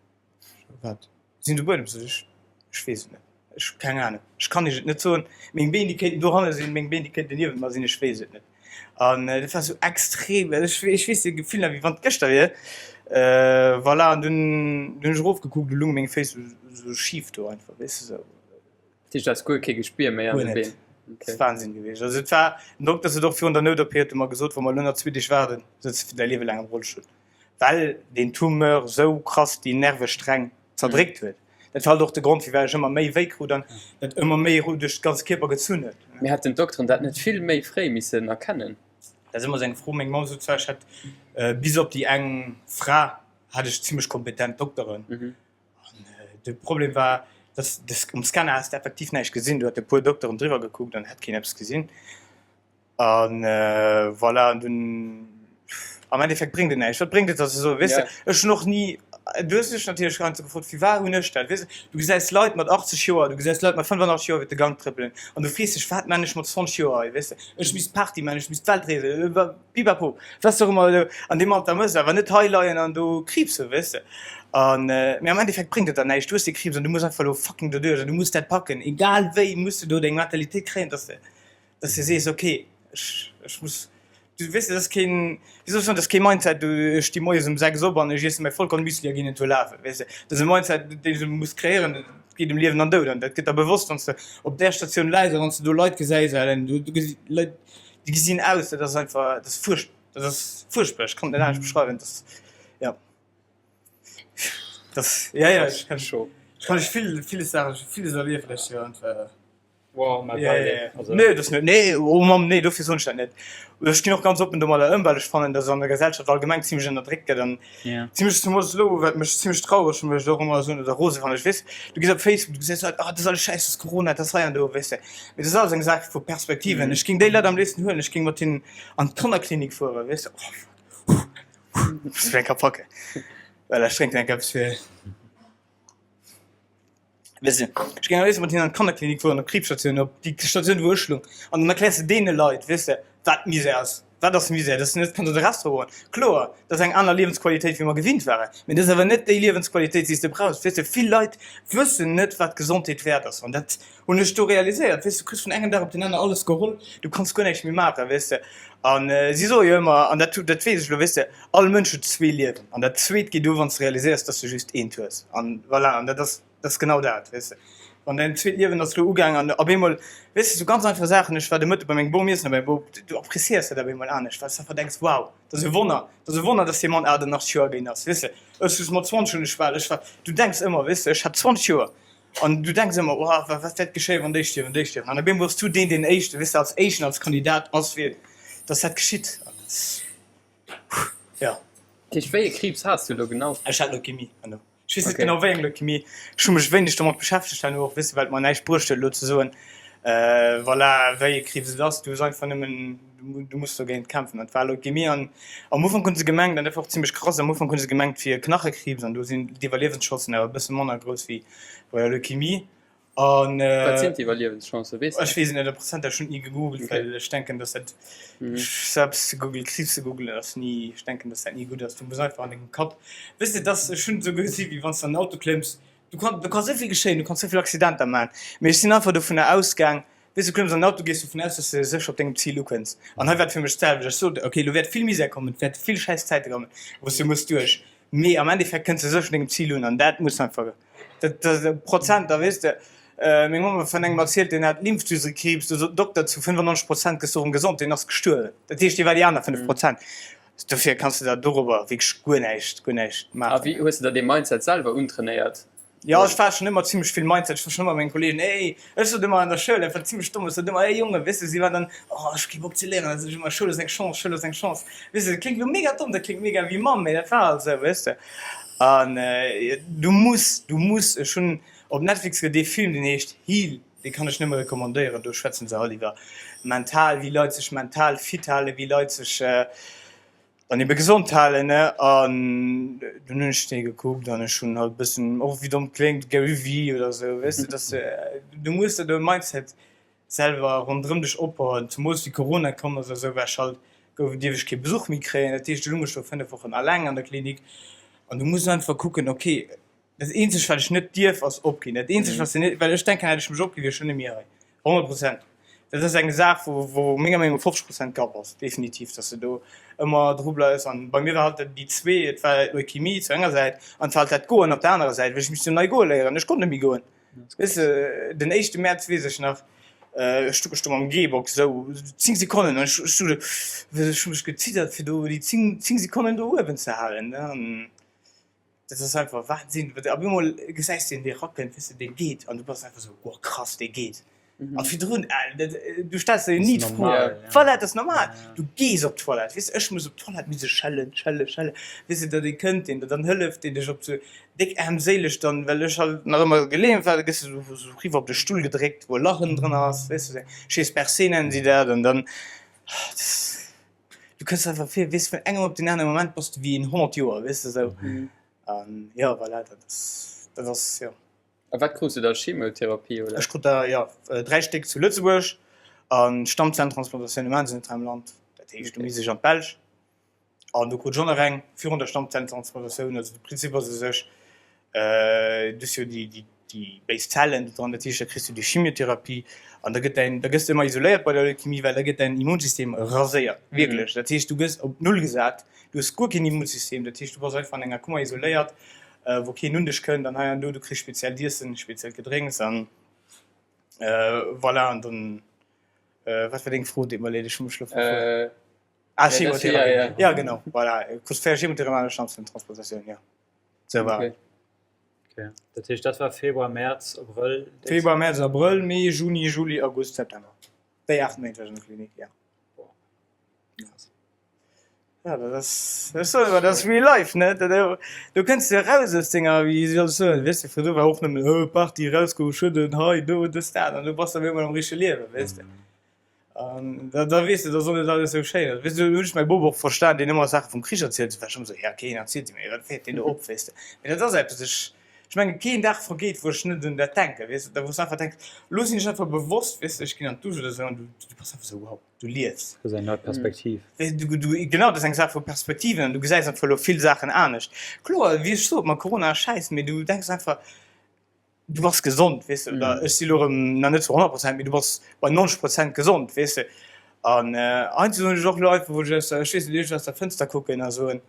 [SPEAKER 1] wat? Sinn de Buedem sot ech, ech weess et net, ech hu keng Ahnung, ech kann iech et net soen, meng Been déi kéinten dohanne sinn, meng Been déi kéinten niewent mer sinn, ech weess et net. An dat war sou extrem, ech ech weess de Gefill nach wéi wann et gëschter wier. Voilà, an dunn hunn ech erofgekuckt, du lungen meng Féiss sou schif do einfach, weess de sou.
[SPEAKER 3] Dat heescht, du has guer kee Gespier méi an
[SPEAKER 1] de
[SPEAKER 3] Been?
[SPEAKER 1] Dat ass Wahnsinn gewiescht. Also et war, den Dokter sot och virun der Nout-OP, huet e mer gesot, wa mer elo nach zwee Deeg waarden, sëtz de fir däi Liewe laang am Rollstull. Well deen Tumeur esou krass déi Nervesträng zerdréckt huet. Dat war halt och de Grond, firwat ech ëmmer méi wéi krut an dat ëmmer méi duerch de ganze Kierper gezunn huet.
[SPEAKER 3] Mee hätten d'Dokteren dat net vill méi fréi missen erkennen?
[SPEAKER 1] Dat ass ëmmer esou eng Fro. Meng Mamm sot zwar, ech hätt bis op déi eng Fra hat ech zimmlech kompetent Dokteren. An de Problem war, dass um Scanner has de effektiv näischt gesinn. Do hat e puer Dokteren driwwer gekuckt an hätt keen eppes gesinn. An voilà, an dunn am Endeffekt bréngt et näischt. Wat bréngt et, dass ech soen, weess de, ech hunn och ni, du hues dech natierlech heiansdo gefrot, firwat hunn ech dat, weess de, du gesäis Leit mat 80 Joer, du gesäis Leit mat 85 Joer iwwer de Gank trëppelen an du frees dech, wat man ech mat 20 Joer hei, weess de, ech misst Party man, ech misst d'Welt reesen, pipapo, wat s de och ëmmer elo an deem Alter mëss, awer net hei leien an do Kriibs hunn, weess de. An, mee am Endeffekt bréngt et der näischt, du hues dee Kriibs an du muss einfach elo fucking doduerch an du muss dat packen, egal wéi muss de do deng Mentalitéit kréien, dass de dass de sees, okay, ech, ech muss, du weess, dat ass keen, wéi soll ech soen, dat ass kee Mindset, du, ech sti moies um 6 op an ech iesse mäi Vollkornmüsli a ginn en Tour lafen, weess de. Dat ass e Mindset, deen s de muss kreéieren, et geet ëm Liewen an Doud an dat gëtt der bewosst, wann s de op där Statioun läis a wann s de do Leit gesäis, ellen, du, du gesi Leit, déi gesinn aus, dat ass einfach, dat ass fuercht, dat ass fuerchtbar, ech kann et net anescht beschreiwen, dat ass, jo. Dat ass, ja, ja, ech kann, ech kann lech vill, villes Saachen, villes erliewen, ech, jo, und.
[SPEAKER 2] Wow, mäi
[SPEAKER 1] Ja, ja,
[SPEAKER 2] Beileed.
[SPEAKER 1] ja.
[SPEAKER 2] Also,
[SPEAKER 1] Nee, das net. Nee, oh Mamm, nee, dofir soen ech dat net. Ech ginn och ganz oppen domadder ëm, well ech fannen, dass an der Gesellschaft allgemeng zimmlech ënnerdréckt gëtt an
[SPEAKER 2] ja.
[SPEAKER 1] zimmlech, zemools elo, wat mech zimmlech traureg mécht, och ëmmer esou oder rose wann ech weess, du gees op Facebook, du gesäis Leit, ah, dat ass alles schäiss, dat ass Corona, dat ass hei an do, weess de. Mee dat ass alles eng Saach vu Perspektiven.
[SPEAKER 2] Mhm.
[SPEAKER 1] Ech géing déi Leit am léifsten huelen, ech géing mat hinnen an d'Kannerklinik fueren, weess de. Oh, fuck. Muss ech eng Kéier packen. Well ech drénken eng Kéier eppes fir. Weess de, ech géing am léifste mat hinnen an d'Kannerklinik fueren, op d'Kriibsstatioun, op déi Statioun, wou ech lung. An dann erkläers de deene Leit, weess de, wat Misär ass. Wat ass Misär? Dass de net kanns an de Restaurant goen. Kloer, dat ass eng aner Liewensqualitéit, wéi mer gewinnt waren. Mee dat ass awer net déi Liewensqualitéit, déi s de brauchs. Weess de, vill Leit wëssen net, wat Gesondheet wäert ass. An dat hunn ech do realiséiert. Weess de, du kriss vun engem Dag op deen aneren alles geholl. Du kanns guer näischt méi maachen, weess de. An si soe jo ëmmer, an dat, dat weess ech elo, weess de, all Mënsch huet zwee Liewen an dat zweet geet u wann s de realiséiers, dass de just eent hues. An voilà, an dat ass, dat ass genau dat, weess de. Wann däin zweet Liewen ass elo ugaang an op eemol, weess de, sou ganz einfach Saachen, ech war de Mëtte bei mengem Bom iessen a mäi Bop, du appréciéiers dat op eemol anescht, well s de einfach denks, wow, dat ass e Wonner, dat ass e Wonner, dass dee Mann 88 Joer ginn ass, weess de. Ech hu mat 20 hunn ech bal, ech war, du denks ëmmer, weess de, ech hat 20 Joer an du denks ëmmer, oh, wat wäert geschéien, wann déi stierwen, déi stierwen an op eemol bass du deen, deen éischte, weess de, als éischten, als Kandidat ass fir dass dat geschitt an dat. Ja.
[SPEAKER 3] Dat heescht, wéi e Kriibs has du elo genau?
[SPEAKER 1] Ech hat Leukemie herno. Ech weess net genau wéi eng Leukemie. Ech hu mech wéineg domat beschäftegt herno och, weess de, well et mer näischt bruecht huet elo ze soen, voilà, wéi e Kriibs et ass. Du hues einfach nëmmen, du muss dogéint kämpfen. An et war Leukemie an am Ufank hunn se gemengt, an dat war och zimmlech krass, am Ufank hunn se gemengt, et wier Knachekriibs an do sinn d'Iwwerliewenschancen awer e bësse manner grouss wéi bei der Leukemie. An
[SPEAKER 3] Wat sinn d'Iwwerliewenschancen, weess de
[SPEAKER 1] Ech weess et net a Prozent, ech hunn et ni gegoogelt,
[SPEAKER 3] Okay.
[SPEAKER 1] well ech denken, dass dat
[SPEAKER 3] Mhm.
[SPEAKER 1] selbst ze googlen, Kriibs ze googlen ass ni, ech denken, dass dat ni gutt ass. Du muss einfach an dengem Kapp, weess de, dass ech hunn esou gesi wéi wann s de an den Auto klëmms, du kann, do ka souvill geschéien, du kanns souvill Accidenter maachen, mee ech sinn einfach dovunner ausgaang, weess du klëmms an den Auto, gees dovun aus, dass de sécher op dengem Zil ukënns. An hei war et fir mech d'selwecht, ech sot, okay, elo wäert vill Misär kommen, et wäerte vill schäiss Zäite kommen, wou s du muss duerch, mee am Endeffekt kënns de sécher un dengem Zil un an dat muss einfach. Dat dat Prozent, da weess de, meng Mamm huet vun engem erzielt, deen hat Lymphdrüsekriibs, do sot den Dokter, zu 95 Prozent gëss du erëm gesond, deen ass gestuerwen. Dat heescht, dee war déi aner 5 Prozent. Dofir kanns de der dorobber wierklech guer näischt, guer näischt
[SPEAKER 3] A
[SPEAKER 1] maachen.
[SPEAKER 3] wéi hues de der dee Mindset selwer untrainéiert?
[SPEAKER 1] Jo, ech war schonn ëmmer zimmlech vill Mindset, ech war schonn ëmmer menge Kolleegen, Ey, ech sot ëmmer an der Schoul, dat war zimmlech domm, ech sot ëmmer, Ey Jongen, weess de, si waren dann, Oh, ech hu kee Bock ze léieren, da sot ech ëmmer, Schoul ass eng Chance, Schoul ass eng Chance. Weess de, dat kléngt elo mega domm, dat kléngt mega wéi Mamm, mee dat war halt esou, weess de. An du muss, du muss, ech hunn op Netflix gëtt ee Film, deen heescht Heal, dee kann ech nëmme recommandéieren. Do schwätzen se halt iwwer mental, wéi Leit sech mental fit halen, wéi Leit sech dann ebe gesond halen, ne. An dunn hunn ech dee gekuckt an ech hunn halt e bëssen, och wéi domm et kléngt, Gary Vee oder esou, weess de, dass du muss der do e Mindset selwer ronderëm dech opbauen, zemools wéi Corona komm ass a sou, war ech halt, gouf, dierf ech kee Besuch méi kréien, dat heescht, elo lung ech do 5 Wochen alleng an der Klinik an du muss einfach kucken, ok, dat eenzegt wat ech net dierf ass opginn, dat eenzegt wat s de net, well ech denken, hätt ech mech opginn, wier ech elo net méi hei, 100 Prozent. Dat ass eng Saach wou, wou menger Meenung no 50 Prozent Kapp ass, definitiv, dass de do ëmmer dru bleifs an bei mir war halt déi zwee, et war Leukemie zu enger Säit an et war halt dat Goen op der anerer Säit, well ech misst jo nei goe léieren, ech konnt net méi goen. Weess de, den éischte Mäerz weess ech nach. Ech stu ech do mam Gehbock sou 10 Sekonnen an ech stu do, ech hu mech geziddert fir do déi 10, 10 Sekonnen do uewen ze halen ne an dat ass einfach Wahnsinn. Op eemol gesäis de en dee rackelt, weess de, dee geet an du bass einfach sou, oh krass, dee geet. A virdrun, du stells der jo ni d'Fro, voilà, dat ass normal, du gees op d'Toilette, weess de, ech muss op d'Toilette, muss ech schellen, schellen, schellen, weess de, datt ee kënnt, deen der dann hëlleft, deen dech op sou déck aarmséileg dann, well ech halt nach ëmmer gelähmt war, da gëss de sou eriwwer op de Stull gedréckt, wou e Lach ënnen drënner ass, weess de, Chaise bercée nennen si dat, an dann, du kënns einfach vir, weess, vun engem op den anere Moment bass de wéi een 100 Joer, weess de, sou, an jo, voilà, dat ass, dat ass, jo.
[SPEAKER 3] A wat krus du da, Chemotherapie oder?
[SPEAKER 1] Ech krut der jo 3 Stéck zu Lëtzebuerg an Stammzellentransplantatioune maachen se net hei am Land. Dat heescht do misst ech an d'Belsch an do krut ech och nach eng virun der Stammzellentransplantatioun. Also de Prinzip ass u sech, du hues jo déi déi béis Zellen do dran, dat heescht da kriss du déi Chemiotherapie an da gëtt däin, da gëss de ëmmer isoléiert bei der Leukemie, well da gëtt däin Immunsystem raséiert, wierklech. Dat heescht du gëss op Null gesat, du hues guer keen Immunsystem, dat heescht du bass einfach an enger Kummer isoléiert. wou keen un dech kënnt an hei an do, du kriss speziellt Iessen, speziellt Gedrénks an voilà. An dann, wat war deng Fro? Deet mer leed, ech hu mech elo verfuer. Ah, Chemotherapie, ja genau, voilà, krus 4 Chemotherapie an Stammzellentransplantatioun, jo, sou war et.
[SPEAKER 2] Okay, dat heescht dat war Februar, Mäerz, Abrëll?
[SPEAKER 1] Februar, Mäerz, Abrëll, Mee, Juni, Juli, August, September, déi 8 Méint war ech an der Klinik, jo. Ja, dat ass, ech soen ëmmer, dat ass real life, ne? Dat, do kënns de eraus aus denger, wéi soll ech soen, weess de, virdru war och nëmmen, oh, Party, erausgoen, schudden, hei, do, dës, dat, an du bass op eemol am richtege Liewen, weess de. An da, da weess de, dass och net alles esou schéin ass. Weess de, do hunn ech mäi Bop och verstan, deen ëmmer Saache vum Krich erzielt huet, war ech ëmmer esou, ja, keen erzielt dir méi, wat féiert deen do op, weess de. Mee dat ass eppes, ech, ech mengen, keen Dag vergeet, wou ech net un dat denken, weess de, da wou s de einfach denks, elo sinn ech einfach bewosst, weess de, ech ginn an d'Dusch oder esou an du, du bass einfach esou, wow. Du liefs.
[SPEAKER 2] Dat ass eng nei Perspektiv.
[SPEAKER 1] Genau, dat ass eng Saach vu Perspektiven an du gesäis einfach elo vill Saachen anescht. Kloer, wéi ech sot, mat Corona ass schäiss, mee du denks einfach, du bass gesond, weess de, oder ech si elo erëm nach net zu 100 Prozent, mee du bass bei 90 Prozent gesond, weess de. An heiansdo hunn ech och Leit, wou ech aus der, ech weess net, iergendwéi aus der Fënster kucken a soen,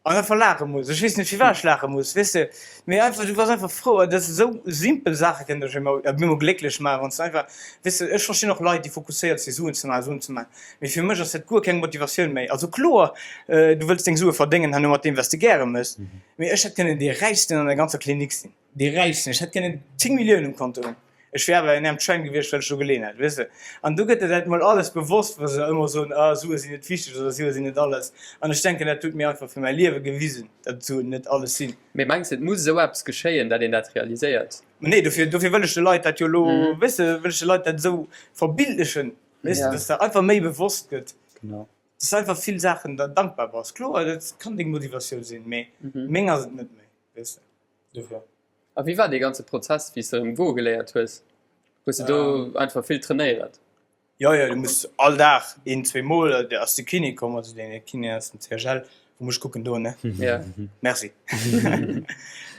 [SPEAKER 1] An einfach laache muss. Ech weess net firwat ech laache muss, weess de, mee einfach, du bass einfach frou an dat esou simpel Saache kënnen dech ëmmer op eemol glécklech maachen, wann s de einfach, weess de, ech verstinn och Leit déi fokusséiert si Suen ze maachen, Suen ze maachen, mee fir mech ass dat guer keng Motivatioun méi. Also kloer, du wëlls deng Sue verdéngen herno mat deem wat s de gäre méchs, mee ech hätt kënnen dee Räichsten an der ganzer Klinik sinn. Dee Räichsten, ech hätt kënnen 10 Milliounen um Konto hunn, ech wier awer en aarmt Schwäin gewiescht, well ech do geleeën hätt, weess de. An do gëtt der dat mol alles bewosst, wa se ëmmer soen, ah Sue sinn net wichteg oder Sue sinn net alles. An ech denken, dat huet mir einfach fir mäi Liewe gewisen, datt Suen net alles sinn.
[SPEAKER 3] Mee mengs de, et muss esou eppes geschéien, dat een dat realiséiert?
[SPEAKER 1] Nee, dofir, dofir wëll ech de Leit dat jo elo, weess de, wëll ech de Leit dat esou verbildlechen, weess de, datt der einfach méi bewosst gëtt, datt s de einfach vill Saachen der dankbar bass. Kloer, dat kann deng Motivatioun sinn, mee meng ass et net méi, weess de.
[SPEAKER 3] Dofir. A wéi war dee ganze Prozess, wéi s de erëm goe geléiert hues? Hues de do einfach vill trainéiert?
[SPEAKER 1] Jo, jo, du muss all Dag een, zweemol ass de Kiné komm, also deen Kiné aus dem CHL, wou mech kucken doen, ne?
[SPEAKER 3] Ja.
[SPEAKER 1] Merci.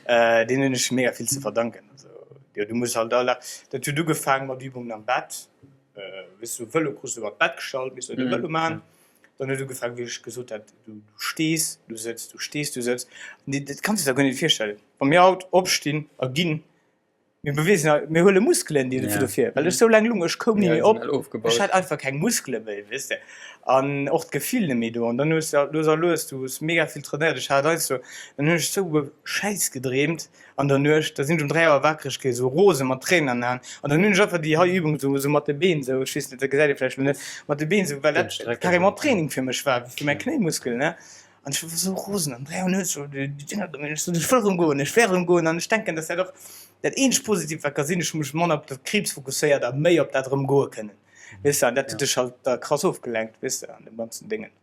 [SPEAKER 1] Deen hunn ech mega vill ze verdanken. Also, jo, du muss halt all Dag, dat huet ugefaangen mat Übungen am Bett, weess du, Vëlo krus du iwwer d'Bett gestallt, misst du de Vëlo maachen. Dann huet ugefaangen, wéi ech gesot hat, du stees, du sëtz, du stees, du sëtz. Dat kanns du der guer net virstellen. Wa mir haut opstinn a ginn, mir beweegen eis, mir huele Muskelen déi dofir dofir, well ech sou laang lung, ech koum ni méi op, ech hat einfach keng Muskele méi, weess de, an och d'Gefill net méi do. An dann hues de halt lues a lues, du hues mega vill trainéiert, ech hat heiansdo, dann hunn ech sou e Schäiss gedreemt, An der Nuecht, da sinn ech um 3 Auer wakereg ginn, esou rose mat Tréinen an den Aen. An dann hunn ech einfach déi hei Übung esou, esou mat de Been esou, ech weess net, dat gesäit ee vläicht elo net, mat de Been esou, well dat carrément Training fir mech war, fir mäi Knéimuskel, ne. An ech war esou rosen an 3 Auer nuets, esou déi Dinger do, ech sot, ech wëll erëm goen, ech wäert erëm goen. An ech denken, dass dat och dat eenzegt Positiivt wat ka sinn, ech hu mech manner op de Kriibs fokusséiert a méi op dat erëm goe kënnen, weess de. An dat huet dech halt da krass ofgelenkt, weess de, an deem ganzen Déngen.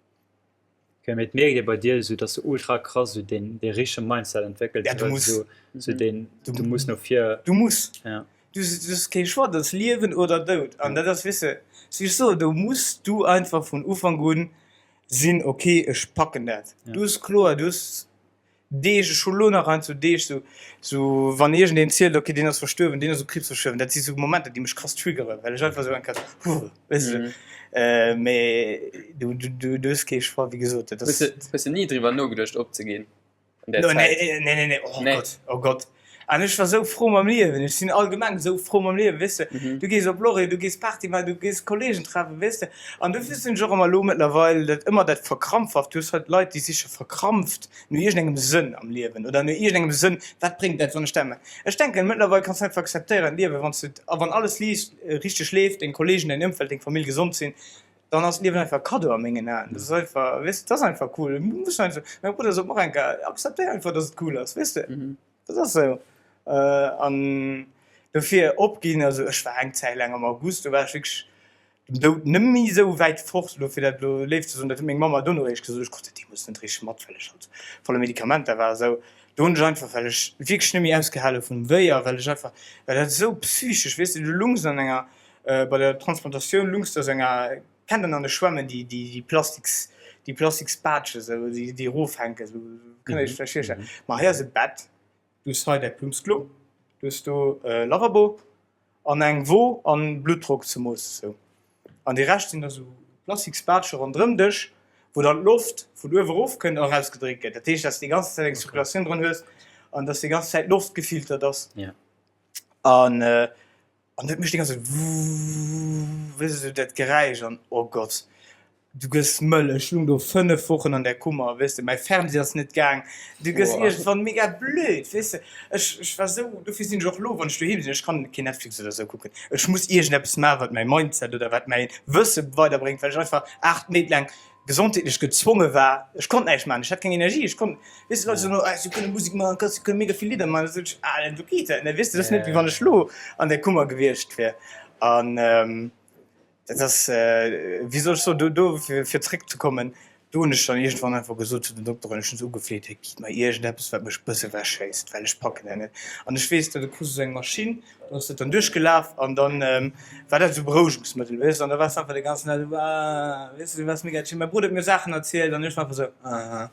[SPEAKER 2] Okay, mee et mierkt ee bei dir esou, dass du ultra krass esou deen dee richtege Mindset entwéckelt
[SPEAKER 1] Ja, du
[SPEAKER 2] hues,
[SPEAKER 1] muss.
[SPEAKER 2] esou esou deen du muss no vir.
[SPEAKER 1] Du muss.
[SPEAKER 2] Ja.
[SPEAKER 1] Du du hues kee Choix, dat ass Liewen oder Doud. An dat ass, weess de, wéi ech soen, do muss du einfach vun Ufank un sinn, okay, ech packen dat. Du hues kloer, du hues Deeg, ech hu lo nach heiansdo Deeg, sou, sou wann iergendeen zielt, okay, deen ass verstuerwen, deen ass u Kriibs verstuerwen, dat si sou Momenter, déi mech krass triggeren, well ech einfach sou eng Kéier sou, huh, weess de. Mee du, du, du, du hues kee Choix, wéi gesot, dat
[SPEAKER 3] ass. Hues de, hues de ni driwwer nogeduecht opzeginn an där
[SPEAKER 1] Zäit? Nee, nee, nee, nee, oh Gott, oh Gott. An ech war sou frou mam Liewen, ech sinn allgemeng sou frou mam Liewen, weess de. Du gees op Lorry, du gees Party maachen, du gees Kollegen treffen, weess de. An dofir sinn ech och ëmmer elo mëttlerweil dat ëmmer dat verkrampfhaft, du hues halt Leit, déi siche verkrampft no iergendengem Sënn am Liewen oder no iergendengem Sënn, wat bréngt dat, wann ech dat maachen. Ech denken, mëttlerweil kanns du einfach akzeptéieren, d'Liewen, wann s de, a wann alles liicht, richteg leeft, deng Kollegen, däin Ëmfeld, deng Famill gesond sinn, dann ass d'Liewen einfach e Kaddo a mengen Aen. Dat ass einfach, weess de, dat ass einfach cool. Du muss einfach, mäi Brudder sot mer och eng Kéier, akzeptéier einfach, dass et cool ass, weess de. Dat ass esou. An dofir opginn, also ech war eng Zäit laang am August, do war ech wierklech dem Doud net méi esou wäit fort, elo fir dat elo léif ze soen, dat huet meng Mamm mer dono eréischt gesot, ech krut dat deemools net richteg mat, well ech halt voller Medikamenter war esou. Do hunn ech einfach, well ech wierklech net méi ausgehale vum Wéi a well ech einfach, well dat esou psychesch, weess de, du lungs an enger, bei der Transplantatioun lungs du a sou enger, kennt der an de Schwämmen déi, déi, déi Plastiks, déi Plastiksbaatsch esou, déi, déi erofhänken, esou, kënnt der iech vläicht virstellen. Ma hei ass e Bett, du hues hei däi Plumpsklo, du hues do e Lavabo an eng Wo an Bluttdrock ze moossen esou. An déi Rescht sinn da sou Plastiksbaatsche ronderëm dech, wou dann d'Loft vun uewe erof kënnt a erausgedréckt gëtt. Dat heescht, dass de déi ganz Zäit eng Zirkulatioun dran hues an dass déi ganz Zäit d'Loft gefiltert ass. An an dat mécht déi ganz Zäit wuuuuuh, weess de, sou dat Geräisch an oh Gott. Du gëss mëll, ech lung do 5 Wochen an der Kummer, weess de, mäi Fernseh ass net gaang, du gëss iergendwann mega blöd, weess de, ech ech war sou, dofir sinn ech och elo, wann ech doheem sinn, ech kann keen Netflix oder sou kucken, ech muss iergendeppes maachen, wat mäi Mindset oder wat mäi Wësse weiderbréngt, well ech einfach 8 Méint laang gesondheetlech gezwonge war, ech konnt näischt maachen, ech hat keng Energie, ech konnt, weess de, Leit soen, oh, si kënne Musek maachen, si kënne mega vill Lidder maachen, da sot ech, ah, do geet dat net, weess de, dat ass net wéi wann ech elo an der Kummer gewiescht wier an. Dat ass, wéi soll ech soen, do, do fir zréckzekommen, do hunn ech dann iergendwann einfach gesot zu den Dokteren, ech hunn se ugefleet, Hey, gitt mer iergendeppes, wat mech e bësse ewechschéisst, well ech packen dat net. An ech weess, da krus du esou eng Maschinn, do ass dat dann duerchgelaf an dann war dat esou Berouegungsmëttel, weess de, an da waars de einfach de ganzen Dag esou, ah, weess de, du waars mega chill. Mäi Brudder huet mir Saachen erzielt an ech war einfach esou, aha,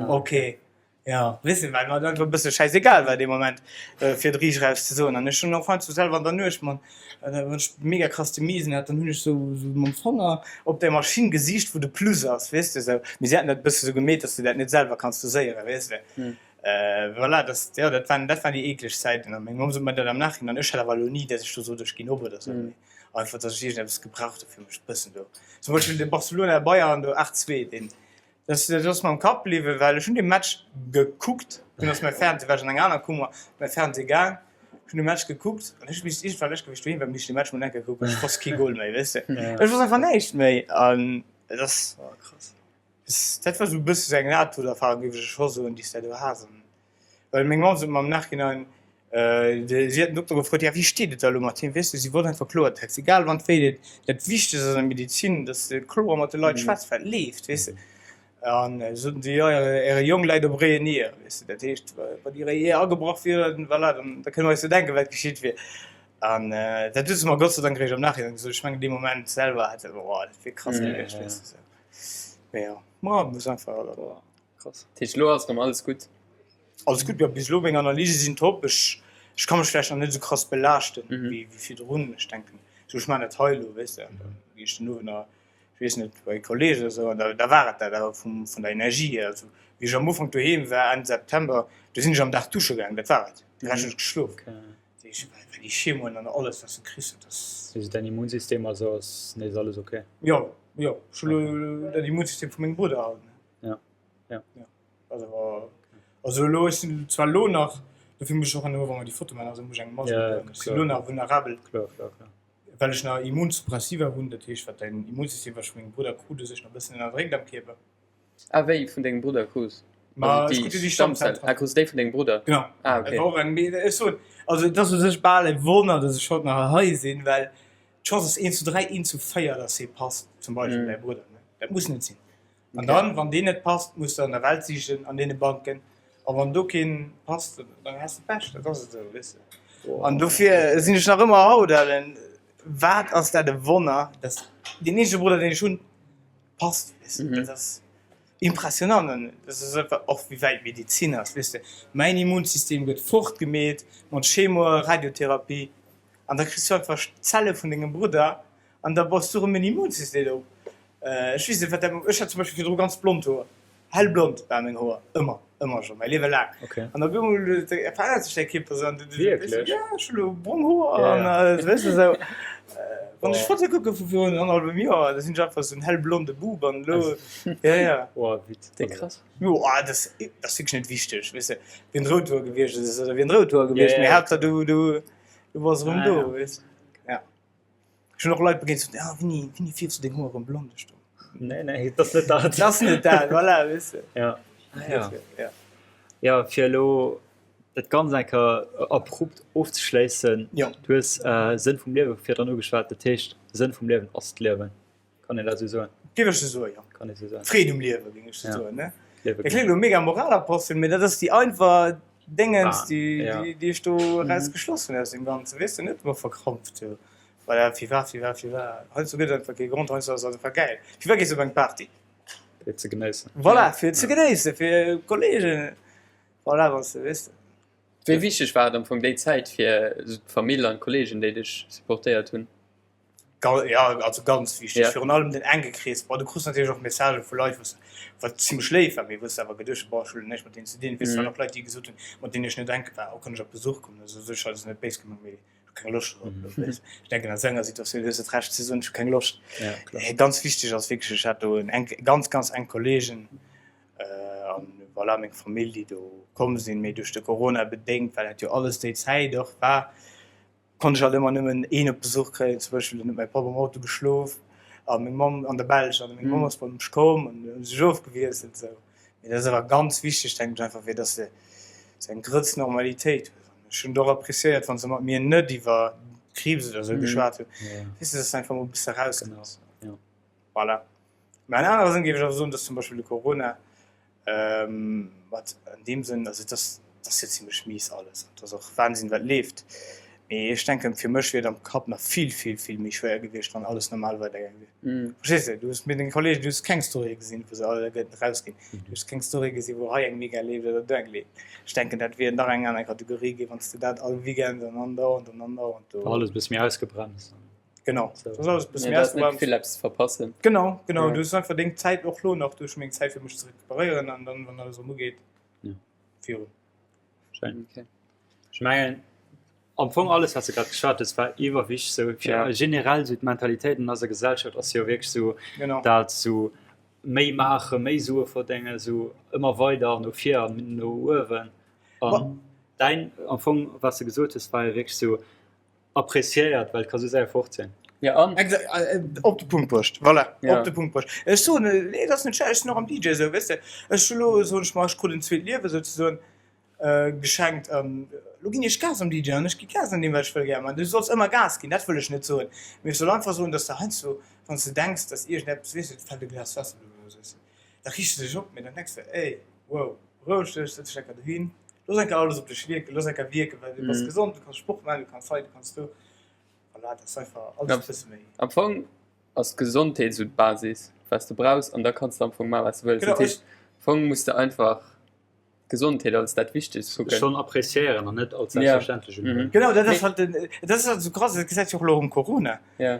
[SPEAKER 1] okay. Jo, weess de, well mer et einfach e bësse schäisegal war dee Moment, fir et riicht eraus ze soen. An ech hunn och heiansdo selwer an der Nuecht, man, wann ech mega krass de Miesen hat, dann hunn ech sou mam Fanger op där Maschinn gesicht, wou de Plus ass, weess de, sou. Mee si haten dat e bësse sou gemeet, dass de dat net selwer kanns doséieren, weess de. Voilà, dat, jo, dat waren, dat waren déi eekleg Zäiten. A meng Mamm sot mer dat am Nachhinein. Ech hat awer elo ni, dass ech do sot, ech ginn op oder sou, mee einfach, dass ech iergendeppes gebraucht hu fir mech e bëssen do. Zum Beispill de Barcelona-Bayern do 8, 2, deen, Dat ass mer am Kapp bliwwen, well ech hunn de Match gekuckt. Dunn ass mäi Fernseh, war ech an enger aner Kummer, mäi Fernseh gaang. Ech hunn de Match gekuckt an ech misst iergendwann ech gewiescht doheem war, misst ech de Match mol eng Kéier kucken. Ech wosst kee Goal méi, weess de. Ech wosst einfach näischt méi an et ass, dat war esou e bësse sou eng Nahtoderfahrung, géif ech scho soen, déi s de do has. Well meng Mamm sot mer am Nachhinein, si huet den Dokter gefrot, ja wéi steet et da elo mat him, weess de, si wollt einfach Kloertext, egal wann wéi dat, dat Wichtegst ass an der Medizin, datt s de kloer mat de Leit schwätz, wat leeft, weess de. An soten si, jo äre Jong läit op réien Nier, weess de, dat heescht, wann déi réi Nier agebrach wier, voilà, dann da kënne mer eis jo denken, wat geschitt wier. An dat huet se mer Gott sei Dank eréischt am Nachhinein gesot, ech mengen dee Moment selwer hat se, oh dat wier krass gewiescht, weess de, sou. Mee jo, ma muss einfach.
[SPEAKER 3] Krass. Dat heescht elo ass rëm alles gutt?
[SPEAKER 1] Alles gutt, jo bis elo meng Analyse sinn top. Ech ech ka mech vläicht nach net esou krass belaaschten wéi wéi virdrun. Ech denken sou ech maan dat hei elo weess de an da ginn ech den Owend nach ech weess net bei Kolleegen oder sou an da da war et dat awer vum vun der Energie hier. Also wéi ech am Ufank doheem war Enn September do sinn ech am Dag dusche gaang, dat war et, de Rescht hunn ech geschlof. Dat heescht well déi Chemoen an alles wat s de kriss dat ass.
[SPEAKER 2] Also däin Immunsystem a sou ass nees alles ok?
[SPEAKER 1] Jo jo ech hu lo dat Immunsystem vu mengem Brudder halt ne.
[SPEAKER 2] Ja. Ja.
[SPEAKER 1] Ja. Also, also elo, ech sinn zwar elo nach, dofir muss ech och herno, wa mer déi Foto maachen, also muss ech eng Mask
[SPEAKER 2] Ja,
[SPEAKER 1] un, ech sinn elo nach vulnerabel,
[SPEAKER 2] Kloer, kloer, kloer.
[SPEAKER 1] well ech nach Immunsuppressiva hunn, dat heescht, wat däin Immunsystem, wat ech vu mengem Brudder krut, u sech nach e bëssen ënnerdréckt am Kierper.
[SPEAKER 3] Ah, wéi vun dengem Brudder krus?
[SPEAKER 1] Ma
[SPEAKER 3] Also
[SPEAKER 1] ech
[SPEAKER 3] déi
[SPEAKER 1] krut jo déi
[SPEAKER 3] Stammzell. Ah, krus déi vun dengem Brudder?
[SPEAKER 1] Genau.
[SPEAKER 3] Ah, okay.
[SPEAKER 1] Dat war och eng, mee ech soen, also et ass u sech bal e Wonner, dass ech haut nach hei sinn, well d'Chance ass 1 zu 3, 1 zu 4, dass hee passt, zum Beispill däi Brudder, ne? Dat muss net sinn. An dann, wann deen net passt, muss de an der Welt sichen, an deene Banken. A wann do keen passt, dann has de Pech. Dat ass et esou, weess de. An dofir sinn ech nach ëmmer haut alen. Wat ass dat e Wonner, dass deen eenzege Brudder, deen ech hunn, passt, weess de. Dat ass impressionant. An dat ass einfach och, wéi wäit d'Medizin ass, weess de. Mäin Immunsystem gëtt fortgemeet mat Chemo a Radiotherapie. An da kriss du einfach d'Zelle vun dengem Brudder an da baus du erëm en Immunsystem op. Ech weess net wat dat, ech hat zum Beispill virdru ganz blond Hoer, hellblond ware meng Hoer, ëmmer, ëmmer. Ëmmer scho, mäi Liewe laang.
[SPEAKER 2] Okay.
[SPEAKER 1] An op eemol verännert sech däi Kierper esou an du, du,
[SPEAKER 2] Wierklech?
[SPEAKER 1] Ja, ech hu lo brong Hoer
[SPEAKER 2] Ja,
[SPEAKER 1] an
[SPEAKER 2] ja.
[SPEAKER 1] äh, weess de sou. Wann ech
[SPEAKER 2] Boah.
[SPEAKER 1] Fotoe kucke vu virun annerhallwem Joer, da sinn ech einfach esou en hellblonde Bub an elo, ja, ja.
[SPEAKER 2] Boah, wit.
[SPEAKER 3] Déi krass.
[SPEAKER 1] Jo, ah, dat ass, dat ass wierklech net wichteg, weess de, wien rout Hoer gewiescht ass oder wien rout Hoer
[SPEAKER 2] Ja,
[SPEAKER 1] gewiescht,
[SPEAKER 2] ja,
[SPEAKER 1] mee
[SPEAKER 2] ja,
[SPEAKER 1] Haaptsaach du, du, du bass erëm
[SPEAKER 2] Ah,
[SPEAKER 1] do,
[SPEAKER 2] ja.
[SPEAKER 1] weess de. Ja. Ech hunn och Leit begéint, déi soten, ah, wéini, wéini fierfs du deng Hoer erëm blond? Ech do.
[SPEAKER 2] Nee, nee, dat ass net dat.
[SPEAKER 1] Dat ass net dat, voilà, weess de.
[SPEAKER 2] Ja. Ah, ja.
[SPEAKER 1] Ja.
[SPEAKER 2] Ja, fir elo dat Ganzt eng Kéier abrupt ofzeschléissen,
[SPEAKER 1] Jo.
[SPEAKER 2] Du hues Sënn vum Liewe virdrun ugeschwat, dat heescht, Sënn vum Liewen ass d'Liewen. Kann een dat esou soen?
[SPEAKER 1] Géif ech sou soen, jo.
[SPEAKER 2] Kann ee sou soen.
[SPEAKER 1] Freed um Liewe, géing ech sou
[SPEAKER 2] Ja.
[SPEAKER 1] soen, ne?
[SPEAKER 2] Liewe
[SPEAKER 1] Dat kléngt elo mega Moralapostel, mee dat ass déi einfach Déngens,
[SPEAKER 2] Ah,
[SPEAKER 1] déi,
[SPEAKER 2] ja.
[SPEAKER 1] déi, déi ech do eraus geschloss hunn aus deem Ganzen, weess de, net ëmmer verkrampft, jo. Voilà, firwat, firwat, firwat? Heiansdo gëtt et einfach kee Grond, heiansdo ass et einfach gäil. Firwat gees du op eng Party?
[SPEAKER 2] Fir ze genéissen.
[SPEAKER 1] Voilà, fir ze genéissen, fir Kollegen, voilà, wann s de, weess de.
[SPEAKER 3] Wéi wichteg war et am Fong déi Zäit fir esou d'Famill an d'Kollegen, déi dech supportéiert hunn?
[SPEAKER 1] Ja, also ganz wichteg.
[SPEAKER 3] Ja.
[SPEAKER 1] Virun allem den enke Krees. Bon, du krus natierlech och Messagë vu Leit, wou s wat zimmlech léif war, mee wou s de awer geduecht hues, bon, ech hu lo näischt mat deenen ze dinn. Weess, et waren och Leit, déi gesot hunn, mat deenen ech net enk war, oh, kann ech op Besuch kommen oder sou. Sou, ech hat es net béis gemengt, mee ech hu keng Loscht drop. Weess, ech denken, a sou enger Situatioun hues de d'Recht ze soen, ech hu keng Loscht.
[SPEAKER 2] Ja, kloer.
[SPEAKER 1] Mee ganz wichteg ass wierklech, ech hat do en enk, ganz, ganz enk Kollegen, an voilà, meng Famill, déi do komm sinn, mee duerch de Corona bedéngt, well dat jo alles déi Zäit och war, konnt ech alt ëmmer nëmmen een op Besuch kréien. Zum Beispill dann huet mäi Papp am Auto geschlof a meng Mamm an der Belsch an meng Mamm ass bei mech komm an mir hu sech ofgewiesselt esou. Mee dat ass awer ganz wichteg denken ech einfach fir dass de sou eng Grëtz Normalitéit hues. An ech hunn et och appreciéiert wann se mat mir net iwwer Kriibs oder sou geschwat hunn, weess de, dass de einfach mol e bësse rauskënns. Voilà. Mä an anerer Sënn géif ech awer soen, dass zum Beispill de Corona Mat an deem Sënn, also et ass, et ass jo zimlech mies alles an et ass och Wahnsinn, wat leeft. Mee ech denken, fir mech wier et am Kapp nach vill, vill, vill méi schwéier gewiescht, wann alles normal weidergaange wier. Verstees de? Du hues mit denge Kollegen, du hues keng Storye gesinn, wou se alleguerten erausginn. Du hues keng Story gesinn, wou hei eng mega leeft oder do eng leeft. Ech denken, dat wier nach eng aner Kategorie ginn, wann s de dat all Weekend an andauernd an andauernd do.
[SPEAKER 2] Alles e bësse méi ausgebremst.
[SPEAKER 1] Genau.
[SPEAKER 2] So.
[SPEAKER 1] Das ass alles e bësse
[SPEAKER 3] Ja,
[SPEAKER 1] méi
[SPEAKER 3] du hast net
[SPEAKER 1] ausgebremst.
[SPEAKER 3] vill eppes ze verpassen.
[SPEAKER 1] Genau, genau.
[SPEAKER 3] Ja.
[SPEAKER 1] Du hues einfach deng Zäit och lo nach, du hues meng Zäit fir mech ze recuperéieren an dann, wann alles erëm ugeet,
[SPEAKER 2] Ja.
[SPEAKER 1] virun.
[SPEAKER 2] Schéin.
[SPEAKER 3] Okay.
[SPEAKER 2] Ech mengen, am Fong alles, wat s de grad geschwat hues, war iwwerwichteg sou fir
[SPEAKER 3] Ja.
[SPEAKER 2] generell sou d'Mentalitéit an eiser Gesellschaft ass jo wierklech sou,
[SPEAKER 1] Genau.
[SPEAKER 2] dat sou méi maachen, méi Sue verdéngen, sou ëmmer weider no vir an no uewen. An däin, am Fong, wat s de gesot hues, war jo wierklech sou, Appréciéiert, well et ka sou séier fort sinn.
[SPEAKER 3] Ja, an?
[SPEAKER 1] Exakt, op de Punkt bruecht, voilà,
[SPEAKER 3] Ja.
[SPEAKER 1] op de Punkt bruecht. Ech soen, nee, et ass net schlecht, ech sinn och am DJ esou, weess de, ech hu lo, soen ech mer, ech krut en zweet Liewe souzesoen geschenkt an lo ginn ech Gas am DJ an ech gi Gas an deem, wat ech wëll gär maachen. Du solls ëmmer Gas ginn, dat wëll ech net soen, mee ech soll einfach soen, dass de heiansdo, wann s de denks, dass iergendeppes, weess de, et fält e Glas Waasser oder esou, weess de, da riichts de dech op, mee dann denks de, ey, wow, Beroueg dech, setz dech enker dohin, looss enker alles op dech wierken, looss enker wierken, well du bass gesond, du kanns Sport maachen, du kanns hei, du kanns do. Voilà, dat ass einfach alles e bësse méi.
[SPEAKER 3] Am Fong ass d'Gesondheet esou d'Basis, wat s de brauchs, an da kanns de am Fong maachen, wat s de wëlls.
[SPEAKER 1] Genau,
[SPEAKER 3] Dat heescht, am Fong muss de einfach d'Gesondheet als dat Wichtegst kucken.
[SPEAKER 2] Schonn appreciéieren an net als selbstverständlech unhuelen.
[SPEAKER 1] Genau, dat ass halt den, dat ass halt esou krass, dat gesäit jo och elo um Corona.
[SPEAKER 3] Ja.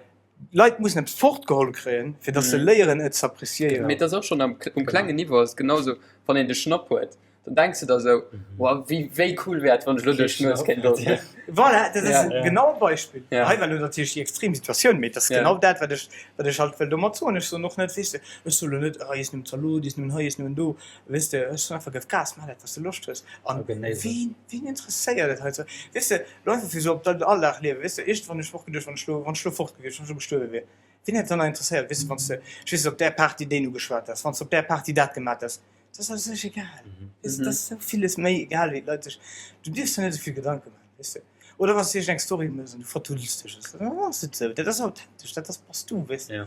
[SPEAKER 1] Leit mussen eppes fortgeholl kréien, fir datt se léieren et z'appreciéieren.
[SPEAKER 3] Mee et ass och schonn am um klengen Niveau ass et genau sou, wann een de Schnapp huet, dann denks de der sou, Wow, wéi wéi cool wär et, wann ech elo duerch d'Nues kéint goen.
[SPEAKER 1] Voilà, dat ass
[SPEAKER 2] Ja.
[SPEAKER 1] genau e Beispill.
[SPEAKER 3] Ja.
[SPEAKER 1] Hei war elo natierlech déi extrem Situatioun, mee et ass
[SPEAKER 3] Ja.
[SPEAKER 1] genau dat, wat ech, wat ech halt wëll domat soen. Ech soen och net, weess de, ech soe lo net, ah, iess nëmmen Zalot, iess nëmmen hei, iess nëmmen do, weess de, ech soen einfach, gëff Gas, maach dat, wat s de Loscht hues. An ween, ween interesséiert et hei ze, weess de, Lo einfach fir sou op den Alldag liewen, weess de, iergendwann hunn ech mer och geduecht, wann ech lo, wann ech lo fort gewiescht, wann ech lo gestuerwe wier, wien hätt et dann nach interesséiert, weess de, wann s de, ech weess net, op där Party deen ugeschwat häss, wann s de op där Party dat gemat häss, dat ass u sech egal, weess de, dat ass esou villes méi egal, wéi d'Leit sech, du dierfs der net esou vill Gedanke maachen, weess de, oder wann s de iergend eng Story méchs an du vertuddels dech, dann ass et esou, dat ass authentesch, dat ass, bass du, weess de.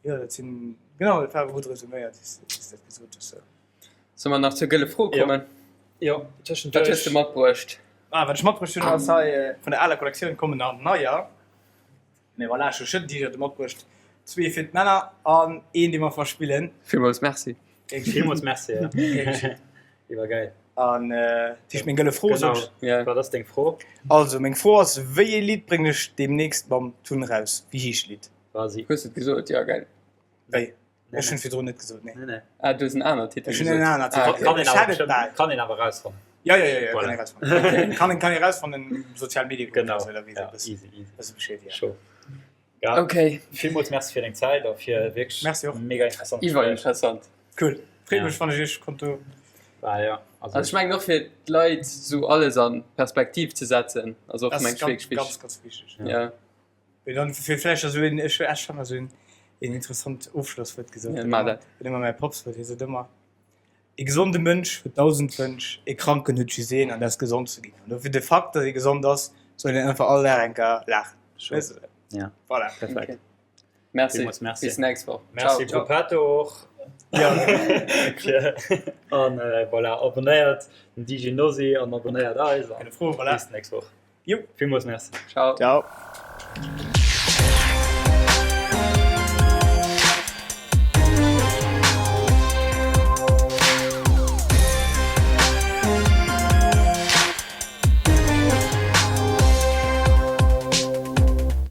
[SPEAKER 1] Jo, dat sinn, genau, dat war awer gutt resuméiert, wéi s de dat gesot hues.
[SPEAKER 3] Solle mer nach zur gëlle Fro kommen?
[SPEAKER 2] Jo,
[SPEAKER 3] tëschenduerch. Wat hues de matbruecht?
[SPEAKER 1] Ah, wat ech matbruecht hunn, ass hei vun der aler Kollektioun kommen nach neier. Mee voilà, ech hu schonn T-Shirte matbruecht. Zwee fir d'Männer an een, dee mer verspillen.
[SPEAKER 3] Villmools Merci.
[SPEAKER 2] Villmools Merci, ja. Iwwergäil.
[SPEAKER 1] An dat heescht, meng gëlle Fro, sot ech.
[SPEAKER 2] Genau, wat ass deng Fro?
[SPEAKER 1] Also, meng Fro ass, Wéi ee Lidd bréngen ech deemnächst mam Tun eraus? Wéi heescht d'Lidd?
[SPEAKER 2] War si.
[SPEAKER 3] Hues de et gesot? Jo, gell?
[SPEAKER 1] Wéi? Ech hunn virdrun net gesot, nee.
[SPEAKER 2] Nee, nee.
[SPEAKER 3] Ah, du hues en aneren Titel
[SPEAKER 1] Ech hunn en
[SPEAKER 3] gesot.
[SPEAKER 1] aneren Titel
[SPEAKER 3] Ah, okay.
[SPEAKER 1] gesot.
[SPEAKER 2] Kann een
[SPEAKER 1] Ech
[SPEAKER 2] awer
[SPEAKER 1] hat et
[SPEAKER 2] bestimmt,
[SPEAKER 1] bal.
[SPEAKER 2] kann een awer rausfannen.
[SPEAKER 1] Ja, ja, ja, ja,
[SPEAKER 2] Voilà.
[SPEAKER 1] kann ee rausfannen. Kann een, kann ee rausfannen, sozial Medie kucken
[SPEAKER 2] Genau.
[SPEAKER 1] oder sou, da weess ee
[SPEAKER 2] Ja,
[SPEAKER 1] bëssen,
[SPEAKER 2] easy, easy.
[SPEAKER 1] bësse Bescheed, ja.
[SPEAKER 2] Scho. Ja.
[SPEAKER 3] Okay.
[SPEAKER 2] Villmools Merci fir deng Zäit a fir wierklech
[SPEAKER 1] Merci och.
[SPEAKER 2] mega interessant
[SPEAKER 3] Iwwer
[SPEAKER 2] Gespréich.
[SPEAKER 3] interessant.
[SPEAKER 1] Cool. Freet
[SPEAKER 2] Ja.
[SPEAKER 1] mech, wann ech iech konnt do.
[SPEAKER 2] Ah, ja. Also,
[SPEAKER 3] Also ech mengen och fir d'Leit sou alles an Perspektiv ze setzen ass och
[SPEAKER 1] Das
[SPEAKER 3] meng
[SPEAKER 1] ass
[SPEAKER 3] ech
[SPEAKER 1] ganz,
[SPEAKER 3] wierklech
[SPEAKER 1] ganz,
[SPEAKER 3] wichteg.
[SPEAKER 1] ganz wichteg.
[SPEAKER 3] Ja.
[SPEAKER 1] Mee dann fir vläicht esou een, ech ech han esou een een interessant Ofschlosswuert gesot,
[SPEAKER 3] Ja,
[SPEAKER 1] wat
[SPEAKER 3] maach
[SPEAKER 1] ëmmer
[SPEAKER 3] dat.
[SPEAKER 1] wat ëmmer mäi Papp sot, hie sot ëmmer, E gesonde Mënsch huet 1.000 Wënsch, e Kranken huet just een, an dat ass gesond ze ginn. An dofir de Fakt, datt ee gesond ass, soll een einfach all Dag eng Kéier laachen.
[SPEAKER 2] Schön. Ja.
[SPEAKER 1] Voilà.
[SPEAKER 2] Perfekt.
[SPEAKER 3] Okay. Merci.
[SPEAKER 2] Villmools merci.
[SPEAKER 3] Bis nächst Woch.
[SPEAKER 2] Merci
[SPEAKER 3] Ciao.
[SPEAKER 2] Gruppetto och.
[SPEAKER 1] Ja.
[SPEAKER 2] An äh, voilà, abonnéiert den DJ Nosy an abonnéiert eis.
[SPEAKER 1] Keine Fro, voilà.
[SPEAKER 2] Bis nächst Woch.
[SPEAKER 1] Jo.
[SPEAKER 2] Villmools merci.
[SPEAKER 3] Ciao.
[SPEAKER 1] Ciao.